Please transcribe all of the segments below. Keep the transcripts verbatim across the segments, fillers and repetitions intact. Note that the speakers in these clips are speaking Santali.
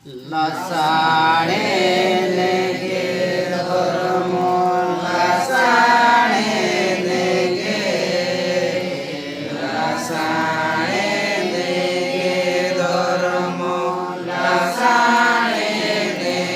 ᱞᱟᱥᱟᱲᱦᱮᱫ ᱜᱮ ᱫᱷᱚᱨᱢᱚ, ᱞᱟᱥᱟᱲᱦᱮᱫ ᱜᱮ, ᱞᱟᱥᱟᱲᱦᱮᱫ ᱜᱮ ᱫᱷᱚᱨᱢᱚ, ᱞᱟᱥᱟᱲᱦᱮᱫ ᱜᱮ᱾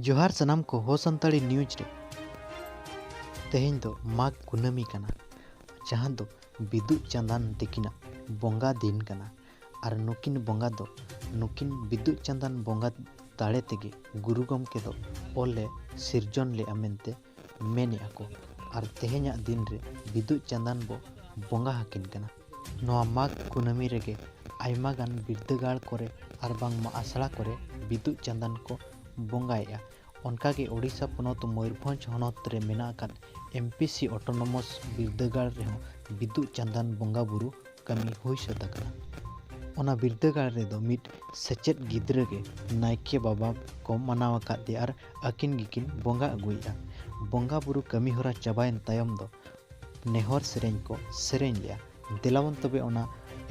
ᱡᱚᱦᱟᱨ ᱥᱟᱱᱟᱢ ᱠᱚ ᱦᱚ ᱥᱟᱱᱛᱟᱲᱤ ᱱᱤᱭᱩᱡᱽ ᱨᱮ᱾ ᱛᱮᱦᱮᱧ ᱫᱚ ᱢᱟᱜᱽ ᱠᱩᱱᱟᱹᱢᱤ ᱠᱟᱱᱟ, ᱡᱟᱦᱟᱸ ᱫᱚ ᱵᱤᱫᱩ ᱪᱟᱸᱫᱟᱱ ᱛᱤᱠᱤᱱᱟᱜ ᱵᱚᱸᱜᱟ ᱫᱤᱱ ᱠᱟᱱᱟ᱾ ᱟᱨ ᱱᱩᱠᱤᱱ ᱵᱚᱸᱜᱟ ᱫᱚ, ᱱᱩᱠᱤᱱ ᱵᱤᱫᱩ ᱪᱟᱸᱫᱟᱱ ᱵᱚᱸᱜᱟ ᱫᱟᱲᱮ ᱛᱮᱜᱮ ᱜᱩᱨᱩ ᱜᱚᱢᱠᱮ ᱫᱚ ᱚᱞᱮ ᱥᱤᱨᱡᱚᱱ ᱞᱮᱫᱼᱟ ᱢᱮᱱᱛᱮ ᱢᱮᱱᱮᱜᱼᱟ ᱠᱚ᱾ ᱟᱨ ᱛᱮᱦᱮᱧᱟᱜ ᱫᱤᱱ ᱨᱮ ᱵᱤᱫᱩ ᱪᱟᱸᱫᱟᱱ ᱵᱚ ᱵᱚᱸᱜᱟ ᱟᱹᱠᱤᱱ ᱠᱟᱱᱟ᱾ ᱱᱚᱣᱟ ᱢᱟᱜᱽ ᱠᱩᱱᱟᱹᱢᱤ ᱨᱮᱜᱮ ᱟᱭᱢᱟ ᱜᱟᱱ ᱵᱤᱨᱫᱟᱹᱜᱟᱲ ᱠᱚᱨᱮ ᱟᱨ ᱵᱟᱝᱢᱟ ᱟᱥᱲᱟ ᱠᱚᱨᱮ ᱵᱤᱫᱩ ᱪᱟᱸᱫᱟᱱ ᱠᱚ ᱵᱚᱸᱜᱟᱭᱮᱜᱼᱟ᱾ ᱚᱱᱠᱟᱜᱮ ᱳᱰᱤᱥᱟ ᱯᱚᱱᱚᱛ ᱢᱚᱭᱩᱨᱵᱷᱚᱸᱡᱽ ᱦᱚᱱᱚᱛ ᱨᱮ ᱢᱮᱱᱟᱜ ᱟᱠᱟᱫ ᱮᱢ ᱯᱤ ᱥᱤ ᱚᱴᱳᱱᱚᱢᱚᱥ ᱵᱤᱨᱫᱟᱹᱜᱟᱲ ᱨᱮᱦᱚᱸ ᱵᱤᱫᱩ ᱪᱟᱸᱫᱟᱱ ᱵᱚᱸᱜᱟ ᱵᱩᱨᱩ ᱠᱟᱹᱢᱤ ᱦᱩᱭ ᱥᱟᱹᱛ ᱟᱠᱟᱱᱟ᱾ ᱚᱱᱟ ᱵᱤᱨᱫᱟᱹᱜᱟᱲ ᱨᱮᱫᱚ ᱢᱤᱫ ᱥᱮᱪᱮᱫ ᱜᱤᱫᱽᱨᱟᱹ ᱜᱮ ᱱᱟᱭᱠᱮ ᱵᱟᱵᱟ ᱠᱚ ᱢᱟᱱᱟᱣ ᱟᱠᱟᱫᱮᱭᱟ ᱟᱨ ᱟᱹᱠᱤᱱ ᱜᱮᱠᱤᱱ ᱵᱚᱸᱜᱟ ᱟᱹᱜᱩᱭᱮᱫᱼᱟ᱾ ᱵᱚᱸᱜᱟ ᱵᱩᱨᱩ ᱠᱟᱹᱢᱤ ᱦᱚᱨᱟ ᱪᱟᱵᱟᱭᱮᱱ ᱛᱟᱭᱚᱢ ᱫᱚ ᱱᱮᱦᱚᱨ ᱥᱮᱨᱮᱧ ᱠᱚ ᱥᱮᱨᱮᱧ ᱞᱮᱫᱼᱟ᱾ ᱫᱮᱞᱟᱵᱚᱱ ᱛᱚᱵᱮ ᱚᱱᱟ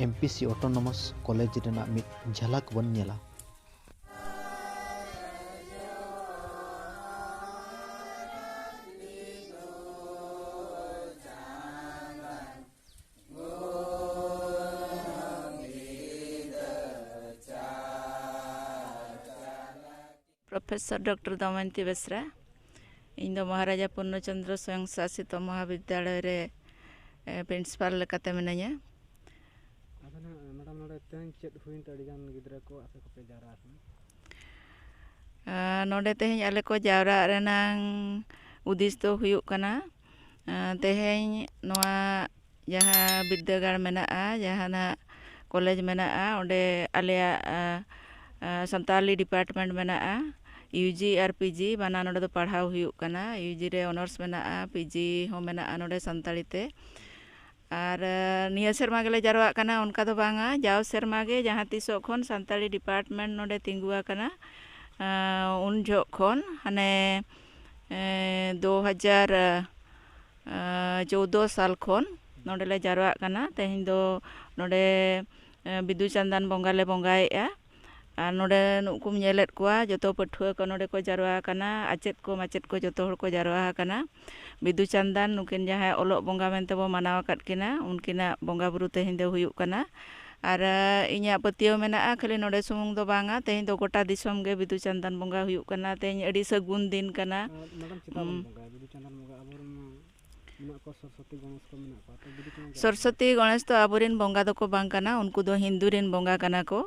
ᱮᱢ ᱯᱤ ᱥᱤ ᱚᱴᱳᱱᱚᱢᱚᱥ ᱠᱚᱞᱮᱡᱽ ᱨᱮᱱᱟᱜ ᱢᱤᱫ ᱡᱷᱟᱞᱟᱠ ᱵᱚᱱ ᱧᱮᱞᱟ᱾ Professor doctor Damayanti Besra. ᱤᱧ ᱫᱚ ᱢᱚᱦᱟᱨᱟᱡᱟ ᱯᱩᱨᱱᱚᱪᱚᱱᱫᱨᱚ ᱥᱚᱭᱚᱝ ᱥᱟᱥᱤᱛᱚ ᱢᱚᱦᱟᱵᱤᱫᱽᱭᱟᱞᱚᱭ ᱨᱮ, ᱮ, ᱯᱨᱤᱱᱥᱤᱯᱟᱞ ᱞᱮᱠᱟᱛᱮ ᱢᱤᱱᱟᱹᱧᱟ᱾ ᱟᱫᱚ ᱱᱟᱦᱟᱜ, ᱢᱮᱰᱟᱢ, ᱱᱚᱰᱮ ᱛᱮᱦᱮᱧ ᱪᱮᱫ ᱦᱩᱭᱮᱱ ᱛᱮ ᱟᱹᱰᱤ ᱜᱟᱱ ᱜᱤᱫᱽᱨᱟᱹ ᱠᱚ ᱟᱯᱮ ᱠᱚᱯᱮ ᱡᱟᱣᱨᱟ ᱟᱠᱟᱱᱟ? ᱟ, ᱱᱚᱰᱮ ᱛᱮᱦᱮᱧ ᱟᱞᱮ ᱠᱚ ᱡᱟᱣᱨᱟᱜ ᱨᱮᱱᱟᱝ ᱩᱫᱤᱥ ᱫᱚ ᱦᱩᱭᱩᱜ ᱠᱟᱱᱟ, ᱟ, ᱛᱮᱦᱮᱧ ᱱᱚᱣᱟ ᱡᱟᱦᱟᱸ ᱵᱤᱨᱫᱟᱹᱜᱟᱲ ᱢᱮᱱᱟᱜᱼᱟ, ᱡᱟᱦᱟᱸ ᱱᱟᱜ ᱠᱚᱞᱮᱡᱽ ᱢᱮᱱᱟᱜᱼᱟ, ᱚᱸᱰᱮ ᱟᱞᱮᱭᱟᱜ, ᱟ, ᱟ, ᱥᱟᱱᱛᱟᱞᱤ ᱰᱤᱯᱟᱨᱴᱢᱮᱱᱴ ᱢᱮᱱᱟᱜᱼᱟ᱾ ᱤᱭᱩ ᱡᱤ ᱟᱨ ᱯᱤ ᱡᱤ ᱵᱟᱱᱟ ᱱᱚᱰᱮ ᱫᱚ ᱯᱟᱲᱦᱟᱣ ᱦᱩᱭᱩᱜ ᱠᱟᱱᱟ᱾ ᱤᱭᱩ ᱡᱤ ᱨᱮ ᱚᱱᱟᱨᱥ ᱢᱮᱱᱟᱜᱼᱟ, ᱯᱤ ᱡᱤ ᱦᱚᱸ ᱢᱮᱱᱟᱜᱼᱟ ᱱᱚᱰᱮ ᱥᱟᱱᱛᱟᱲᱤ ᱛᱮ᱾ ᱟᱨ ᱱᱤᱭᱟᱹ ᱥᱮᱨᱢᱟ ᱜᱮᱞᱮ ᱡᱟᱨᱣᱟᱜ ᱠᱟᱱᱟ ᱚᱱᱠᱟ ᱫᱚ ᱵᱟᱝᱟ, ᱡᱟᱣ ᱥᱮᱨᱢᱟ ᱜᱮ ᱡᱟᱦᱟᱸ ᱛᱤᱥᱚᱜ ᱠᱷᱚᱱ ᱥᱟᱱᱛᱟᱲᱤ ᱰᱤᱯᱟᱨᱴᱢᱮᱱᱴ ᱱᱚᱰᱮ ᱛᱤᱸᱜᱩ ᱟᱠᱟᱱᱟ, ᱩᱱ ᱡᱚᱦᱚᱜ ᱠᱷᱚᱱ ᱦᱟᱱᱮ ᱫᱩ ᱦᱟᱡᱟᱨ ᱪᱳᱫᱽᱫᱳ ᱥᱟᱞ ᱠᱷᱚᱱ ᱱᱚᱰᱮ ᱞᱮ ᱡᱟᱨᱣᱟᱜ ᱠᱟᱱᱟ᱾ ᱛᱮᱦᱮᱧ ᱫᱚ ᱱᱚᱰᱮ ᱵᱤᱫᱩ ᱪᱟᱸᱫᱟᱱ ᱵᱚᱸᱜᱟ ᱞᱮ ᱵᱚᱸᱜᱟᱭᱮᱫᱼᱟ᱾ ᱟᱨ ᱱᱚᱰᱮ ᱱᱩᱠᱩᱢ ᱧᱮᱞᱮᱫ ᱠᱚᱣᱟ, ᱡᱚᱛᱚ ᱯᱟᱹᱴᱷᱩᱣᱟᱹ ᱠᱚ ᱱᱚᱰᱮ ᱠᱚ ᱡᱟᱨᱣᱟ ᱟᱠᱟᱱᱟ, ᱟᱪᱮᱫ ᱠᱚ ᱢᱟᱪᱮᱫ ᱠᱚ ᱡᱚᱛᱚ ᱦᱚᱲ ᱠᱚ ᱡᱟᱨᱣᱟ ᱟᱠᱟᱱᱟ᱾ ᱵᱤᱫᱩ ᱪᱟᱸᱫᱟᱱ ᱱᱩᱠᱤᱱ ᱡᱟᱦᱟᱸᱭ ᱚᱞᱚᱜ ᱵᱚᱸᱜᱟ ᱢᱮᱱᱛᱮ ᱵᱚ ᱢᱟᱱᱟᱣ ᱟᱠᱟᱫ ᱠᱤᱱᱟ, ᱩᱱᱠᱤᱱᱟᱜ ᱵᱚᱸᱜᱟ ᱵᱩᱨᱩ ᱛᱮᱦᱮᱧ ᱫᱚ ᱦᱩᱭᱩᱜ ᱠᱟᱱᱟ᱾ ᱟᱨ ᱤᱧᱟᱹᱜ ᱯᱟᱹᱛᱭᱟᱹᱣ ᱢᱮᱱᱟᱜᱼᱟ, ᱠᱷᱟᱹᱞᱤ ᱱᱚᱰᱮ ᱥᱩᱢᱩᱝ ᱫᱚ ᱵᱟᱝᱟ, ᱛᱮᱦᱮᱧ ᱫᱚ ᱜᱚᱴᱟ ᱫᱤᱥᱚᱢ ᱜᱮ ᱵᱤᱫᱩ ᱪᱟᱸᱫᱟᱱ ᱵᱚᱸᱜᱟ ᱦᱩᱭᱩᱜ ᱠᱟᱱᱟ᱾ ᱛᱮᱦᱮᱧ ᱟᱹᱰᱤ ᱥᱟᱹᱜᱩᱱ ᱫᱤᱱ ᱠᱟᱱᱟ᱾ ᱢᱮᱰᱟᱢ, ᱪᱮᱫᱟᱜ ᱵᱚᱱ ᱵᱚᱸᱜᱟᱭᱟ? ᱵᱤᱫᱩ ᱪᱟᱸᱫᱟᱱ ᱵᱚᱸᱜᱟ ᱟᱵᱚᱨᱮᱱ ᱢᱟ ᱢᱮᱱᱟᱜ ᱠᱚᱣᱟ, ᱥᱚᱨᱚᱥᱚᱛᱤ ᱜᱚᱬᱮᱥ ᱠᱚ ᱢᱮᱱᱟᱜ ᱠᱚᱣᱟ, ᱛᱚ ᱵᱤᱫᱩ ᱪᱟᱸᱫᱟᱱ ᱪᱮᱫᱟᱜ? ᱥᱚᱨᱚᱥᱚᱛᱤ ᱜᱚᱬᱮᱥ ᱫᱚ ᱟᱵᱚᱨᱮᱱ ᱵᱚᱸᱜᱟ ᱫᱚᱠᱚ ᱵᱟᱝ ᱠᱟᱱᱟ, ᱩᱱᱠᱩ ᱫᱚ ᱦᱤᱱᱫᱩ ᱨᱮᱱ ᱵᱚᱸᱜᱟ ᱠᱟᱱᱟ ᱠᱚ᱾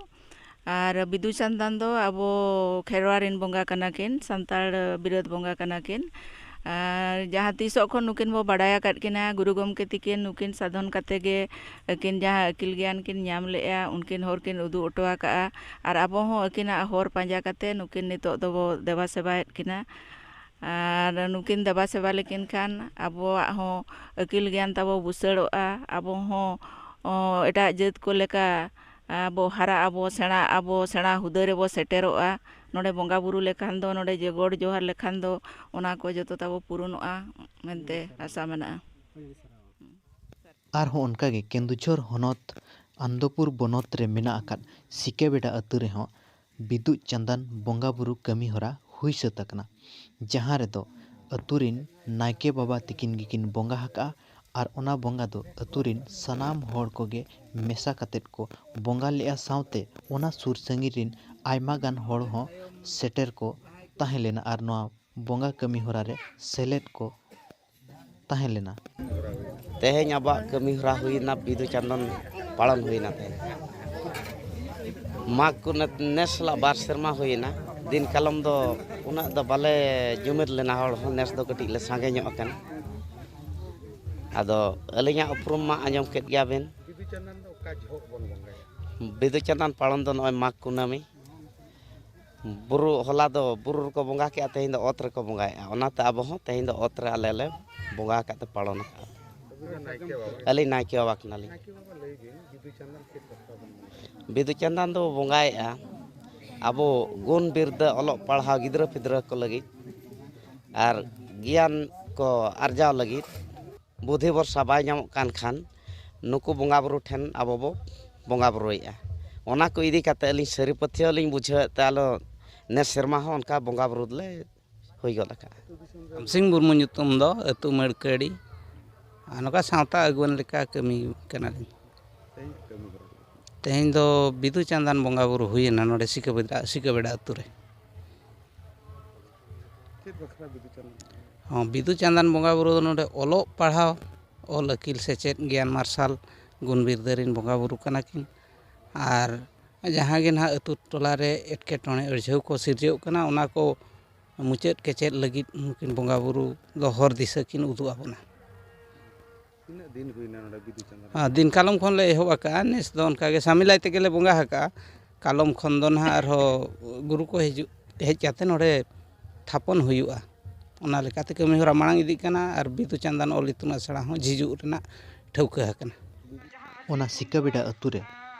ᱟᱨ ᱵᱤᱫᱩ ᱪᱟᱸᱫᱟᱱ ᱫᱚ ᱟᱵᱚ ᱠᱷᱮᱨᱣᱟᱲ ᱨᱮᱱ ᱵᱚᱸᱜᱟ ᱠᱟᱱᱟ ᱠᱤᱱ, ᱥᱟᱱᱛᱟᱲ ᱵᱤᱨᱟᱹᱫ ᱵᱚᱸᱜᱟ ᱠᱟᱱᱟ ᱠᱤᱱ᱾ ᱟᱨ ᱡᱟᱦᱟᱸ ᱛᱤᱥᱚᱜ ᱠᱷᱚᱱ ᱱᱩᱠᱤᱱ ᱵᱚ ᱵᱟᱰᱟᱭ ᱟᱠᱟᱫ ᱠᱤᱱᱟ, ᱜᱩᱨᱩ ᱜᱚᱢᱠᱮ ᱛᱤᱠᱤᱱ ᱱᱩᱠᱤᱱ ᱥᱟᱫᱷᱚᱱ ᱠᱟᱛᱮ ᱜᱮ ᱟᱹᱠᱤᱱ ᱡᱟᱦᱟᱸ ᱟᱹᱠᱤᱞ ᱜᱮᱭᱟᱱ ᱠᱤᱱ ᱧᱟᱢ ᱞᱮᱜᱼᱟ, ᱩᱱᱠᱤᱱ ᱦᱚᱨ ᱠᱤᱱ ᱩᱫᱩᱜ ᱦᱚᱴᱚ ᱟᱠᱟᱫᱼᱟ᱾ ᱟᱨ ᱟᱵᱚ ᱦᱚᱸ ᱟᱹᱠᱤᱱᱟᱜ ᱦᱚᱨ ᱯᱟᱸᱡᱟ ᱠᱟᱛᱮ ᱱᱩᱠᱤᱱ ᱱᱤᱛᱚᱜ ᱫᱚᱵᱚ ᱫᱮᱵᱟ ᱥᱮᱵᱟᱭᱮᱫ ᱠᱤᱱᱟ᱾ ᱟᱨ ᱱᱩᱠᱤᱱ ᱫᱮᱵᱟ ᱥᱮᱵᱟ ᱞᱮᱠᱤᱱ ᱠᱷᱟᱱ ᱟᱵᱚᱣᱟᱜ ᱦᱚᱸ ᱟᱹᱠᱤᱞ ᱜᱮᱭᱟᱱ ᱛᱟᱵᱚ ᱵᱩᱥᱟᱹᱲᱚᱜᱼᱟ᱾ ᱟᱵᱚ ᱦᱚᱸ, ᱚ, ᱮᱴᱟᱜ ᱡᱟᱹᱛ ᱠᱚ ᱞᱮᱠᱟ ᱟᱵᱚ ᱦᱟᱨᱟᱜ ᱟᱵᱚ, ᱥᱮᱬᱟᱜ ᱟᱵᱚ, ᱥᱮᱬᱟ ᱦᱩᱫᱟᱹ ᱨᱮᱵᱚ ᱥᱮᱴᱮᱨᱚᱜᱼᱟ᱾ ᱱᱚᱰᱮ ᱵᱚᱸᱜᱟ ᱵᱩᱨᱩ ᱞᱮᱠᱷᱟᱱ ᱫᱚ, ᱱᱚᱰᱮ ᱡᱮ ᱜᱚᱰ ᱡᱚᱦᱟᱨ ᱞᱮᱠᱷᱟᱱ ᱫᱚ ᱚᱱᱟ ᱠᱚ ᱡᱚᱛᱚ ᱛᱟᱵᱚ ᱯᱩᱨᱩᱱᱚᱜᱼᱟ ᱢᱮᱱᱛᱮ ᱟᱥᱟ ᱢᱮᱱᱟᱜᱼᱟ᱾ ᱟᱨᱦᱚᱸ ᱚᱱᱠᱟᱜᱮ ᱠᱮᱱᱫᱩᱡᱷᱚᱨ ᱦᱚᱱᱚᱛ ᱟᱱᱫᱚᱯᱩᱨ ᱵᱚᱱᱚᱛ ᱨᱮ ᱢᱮᱱᱟᱜ ᱟᱠᱟᱫ ᱥᱤᱠᱟᱹᱵᱮᱰᱟ ᱟᱹᱛᱩ ᱨᱮᱦᱚᱸ ᱵᱤᱫᱩ ᱪᱟᱸᱫᱟᱱ ᱵᱚᱸᱜᱟ ᱵᱩᱨᱩ ᱠᱟᱹᱢᱤ ᱦᱚᱨᱟ ᱦᱩᱭ ᱥᱟᱹᱛ ᱟᱠᱟᱱᱟ, ᱡᱟᱦᱟᱸ ᱨᱮᱫᱚ ᱟᱹᱛᱩ ᱨᱤᱱ ᱱᱟᱭᱠᱮ ᱵᱟᱵᱟ ᱛᱤᱠᱤᱱ ᱜᱮᱠᱤᱱ ᱵᱚᱸᱜᱟ ᱟᱠᱟᱫᱼᱟ᱾ ᱟᱨ ᱚᱱᱟ ᱵᱚᱸᱜᱟ ᱫᱚ ᱟᱹᱛᱩ ᱨᱤᱱ ᱥᱟᱱᱟᱢ ᱦᱚᱲ ᱠᱚᱜᱮ ᱢᱮᱥᱟ ᱠᱟᱛᱮᱫ ᱠᱚ ᱵᱚᱸᱜᱟ ᱞᱮᱫᱼᱟ, ᱥᱟᱶᱛᱮ ᱚᱱᱟ ᱥᱩᱨ ᱥᱟᱺᱜᱤᱧ ᱨᱤᱱ ᱟᱭᱢᱟ ᱜᱟᱱ ᱦᱚᱲ ᱦᱚᱸ ᱥᱮᱴᱮᱨ ᱠᱚ ᱛᱟᱦᱮᱸ ᱞᱮᱱᱟ ᱟᱨ ᱱᱚᱣᱟ ᱵᱚᱸᱜᱟ ᱠᱟᱹᱢᱤ ᱦᱚᱨᱟ ᱨᱮ ᱥᱮᱞᱮᱫ ᱠᱚ ᱛᱟᱦᱮᱸ ᱞᱮᱱᱟ᱾ ᱛᱮᱦᱮᱧ ᱟᱵᱚᱣᱟᱜ ᱠᱟᱹᱢᱤ ᱦᱚᱨᱟ ᱦᱩᱭᱱᱟ, ᱵᱤᱫᱩ ᱪᱟᱸᱫᱟᱱ ᱯᱟᱞᱚᱱ ᱦᱩᱭᱱᱟ ᱛᱮᱦᱮᱧ᱾ ᱢᱟᱜᱽ ᱠᱚ ᱱᱮ-, ᱱᱮᱥ ᱥᱟᱞᱟᱜ ᱵᱟᱨ ᱥᱮᱨᱢᱟ ᱦᱩᱭᱮᱱᱟ᱾ ᱫᱤᱱ ᱠᱟᱞᱚᱢ ᱫᱚ ᱩᱱᱟᱹᱜ ᱫᱚ ᱵᱟᱞᱮ ᱡᱩᱢᱤᱫ ᱞᱮᱱᱟ ᱦᱚᱲ ᱦᱚᱸ, ᱱᱮᱥ ᱫᱚ ᱠᱟᱹᱴᱤᱡ ᱞᱮ ᱥᱟᱸᱜᱮ ᱧᱚᱜ ᱟᱠᱟᱱᱟ᱾ ᱟᱫᱚ ᱟᱹᱞᱤᱧᱟᱜ ᱩᱯᱨᱩᱢ ᱢᱟ ᱟᱸᱡᱚᱢ ᱠᱮᱫ ᱜᱮᱭᱟ ᱵᱤᱱ᱾ ᱵᱤᱫᱩ ᱪᱟᱸᱫᱟᱱ ᱫᱚ ᱚᱠᱟ ᱡᱚᱦᱚᱜ ᱵᱚᱱ ᱵᱚᱸᱜᱟᱭᱟ? ᱵᱤᱫᱩ ᱪᱟᱸᱫᱟᱱ ᱯᱟᱞᱚᱱ ᱫᱚ ᱱᱚᱜᱼᱚᱭ ᱢᱟᱜᱽ ᱠᱩᱱᱟᱹᱢᱤ᱾ ᱵᱩᱨᱩ, ᱦᱚᱞᱟ ᱫᱚ ᱵᱩᱨᱩ ᱨᱮᱠᱚ ᱵᱚᱸᱜᱟ ᱠᱮᱜᱼᱟ, ᱛᱮᱦᱮᱧ ᱫᱚ ᱚᱛ ᱨᱮᱠᱚ ᱵᱚᱸᱜᱟᱭᱮᱜᱼᱟ᱾ ᱚᱱᱟᱛᱮ ᱟᱵᱚ ᱦᱚᱸ ᱛᱮᱦᱮᱧ ᱫᱚ ᱚᱛ ᱨᱮ ᱟᱞᱮ ᱞᱮ ᱵᱚᱸᱜᱟ ᱟᱠᱟᱫ ᱛᱮ ᱯᱟᱞᱚᱱ ᱟᱠᱟᱫᱼᱟ᱾ ᱟᱹᱞᱤᱧ ᱱᱟᱭᱠᱮ ᱵᱟᱵᱟ ᱠᱟᱱᱟᱞᱤᱧ᱾ ᱵᱤᱫᱩ ᱪᱟᱸᱫᱟᱱ ᱫᱚ ᱵᱚᱸᱜᱟᱭᱮᱜᱼᱟ ᱟᱵᱚ ᱜᱩᱱ ᱵᱤᱨᱫᱟᱹ ᱚᱞᱚᱜ ᱯᱟᱲᱦᱟᱣ ᱜᱤᱫᱽᱨᱟᱹ ᱯᱤᱫᱽᱨᱟᱹ ᱠᱚ ᱞᱟᱹᱜᱤᱫ ᱟᱨ ᱜᱮᱭᱟᱱ ᱠᱚ ᱟᱨᱡᱟᱣ ᱞᱟᱹᱜᱤᱫ᱾ ᱵᱩᱫᱷᱤ ᱵᱷᱚᱨᱥᱟ ᱵᱟᱭ ᱧᱟᱢᱚᱜ ᱠᱟᱱ ᱠᱷᱟᱱ ᱱᱩᱠᱩ ᱵᱚᱸᱜᱟ ᱵᱩᱨᱩ ᱴᱷᱮᱱ ᱟᱵᱚ ᱵᱚ ᱵᱚᱸᱜᱟ ᱵᱩᱨᱩᱭᱮᱜᱼᱟ᱾ ᱚᱱᱟ ᱠᱚ ᱤᱫᱤ ᱠᱟᱛᱮ ᱟᱹᱞᱤᱧ ᱥᱟᱹᱨᱤ ᱯᱟᱹᱛᱭᱟᱹᱣ ᱞᱤᱧ ᱵᱩᱡᱷᱟᱹᱣᱮᱫ ᱛᱮ ᱟᱞᱚ ᱱᱮᱥ ᱥᱮᱨᱢᱟ ᱦᱚᱸ ᱚᱱᱠᱟ ᱵᱚᱸᱜᱟ ᱵᱩᱨᱩ ᱞᱮ ᱦᱩᱭ ᱜᱚᱫ ᱟᱠᱟᱫᱼᱟ᱾ ᱨᱟᱢᱥᱤᱝ ᱢᱩᱨᱢᱩ ᱧᱩᱛᱩᱢ ᱫᱚ, ᱟᱹᱛᱩ ᱢᱟᱹᱲᱠᱟᱹᱲᱤ, ᱟᱨ ᱱᱚᱝᱠᱟ ᱥᱟᱶᱛᱟ ᱟᱹᱜᱩᱣᱟᱹᱱ ᱞᱮᱠᱟ ᱠᱟᱹᱢᱤ ᱠᱟᱱᱟᱞᱤᱧ᱾ ᱛᱮᱦᱮᱧ ᱫᱚ ᱵᱤᱫᱩ ᱪᱟᱸᱫᱟᱱ ᱵᱚᱸᱜᱟ ᱵᱩᱨᱩ ᱦᱩᱭᱮᱱᱟ ᱱᱚᱰᱮ ᱥᱤᱠᱟᱹᱵᱮᱰᱟ, ᱥᱤᱠᱟᱹᱵᱮᱰᱟ ᱟᱹᱛᱩ ᱨᱮ᱾ ᱪᱮᱫ ᱵᱟᱠᱷᱨᱟ ᱵᱤᱫᱩ ᱪᱟᱸᱫᱟᱱ? ᱦᱚᱸ, ᱵᱤᱫᱩ ᱪᱟᱸᱫᱟᱱ ᱵᱚᱸᱜᱟ ᱵᱩᱨᱩ ᱫᱚ ᱱᱚᱰᱮ ᱚᱞᱚᱜ ᱯᱟᱲᱦᱟᱣ, ᱚᱞ ᱟᱹᱠᱤᱞ ᱥᱮᱪᱮᱫ ᱜᱮᱭᱟᱱ ᱢᱟᱨᱥᱟᱞ ᱜᱩᱱ ᱵᱤᱨᱫᱟᱹ ᱨᱤᱱ ᱵᱚᱸᱜᱟ ᱵᱩᱨᱩ ᱠᱟᱱᱟ ᱠᱤᱱ᱾ ᱟᱨ ᱡᱟᱦᱟᱸ ᱜᱮ ᱱᱟᱦᱟᱜ ᱟᱹᱛᱩ ᱴᱚᱞᱟ ᱨᱮ ᱮᱴᱠᱮᱴᱚᱬᱮ ᱟᱹᱲᱡᱷᱟᱹᱣ ᱠᱚ ᱥᱤᱨᱡᱟᱹᱣᱜ ᱠᱟᱱᱟ, ᱚᱱᱟ ᱠᱚ ᱢᱩᱪᱟᱹᱫ ᱠᱮᱪᱮᱫ ᱞᱟᱹᱜᱤᱫ ᱱᱩᱠᱤᱱ ᱵᱚᱸᱜᱟ ᱵᱩᱨᱩ ᱫᱚ ᱦᱚᱨ ᱫᱤᱥᱟᱹ ᱠᱤᱱ ᱩᱫᱩᱜ ᱟᱵᱚᱱᱟ᱾ ᱛᱤᱱᱟᱹᱜ ᱫᱤᱱ ᱦᱩᱭᱱᱟ ᱱᱚᱰᱮ ᱵᱤᱫᱩ ᱪᱟᱸᱫᱟᱱ? ᱟᱨ ᱫᱤᱱ ᱠᱟᱞᱚᱢ ᱠᱷᱚᱱ ᱞᱮ ᱮᱦᱚᱵ ᱟᱠᱟᱫᱼᱟ᱾ ᱱᱮᱥ ᱫᱚ ᱚᱱᱠᱟ ᱜᱮ ᱥᱟᱢᱤᱞᱟᱭ ᱛᱮᱜᱮ ᱞᱮ ᱵᱚᱸᱜᱟ ᱟᱠᱟᱫᱼᱟ᱾ ᱠᱟᱞᱚᱢ ᱠᱷᱚᱱ ᱫᱚ ᱱᱟᱦᱟᱜ ᱟᱨᱦᱚᱸ ᱜᱩᱨᱩ ᱠᱚ ᱦᱤᱡᱩᱜ, ᱦᱮᱡ ᱠᱟᱛᱮ ᱱᱚᱰᱮ ᱛᱷᱟᱯᱚᱱ ᱦᱩᱭᱩᱜᱼᱟ᱾ ᱚᱱᱟ ᱞᱮᱠᱟᱛᱮ ᱠᱟᱹᱢᱤ ᱦᱚᱨᱟ ᱢᱟᱲᱟᱝ ᱤᱫᱤᱜ ᱠᱟᱱᱟ ᱟᱨ ᱵᱤᱫᱩ ᱪᱟᱸᱫᱟᱱ ᱚᱞ ᱤᱛᱩᱱ ᱟᱥᱲᱟ ᱦᱚᱸ ᱡᱷᱤᱡᱩᱜ ᱨᱮᱱᱟᱜ ᱴᱷᱟᱹᱣᱠᱟᱹ ᱟᱠᱟᱱᱟ᱾ ᱚᱱᱟ ᱥᱤᱠᱟᱹᱵᱮᱰᱟ ᱟᱹᱛᱩ ᱨᱮ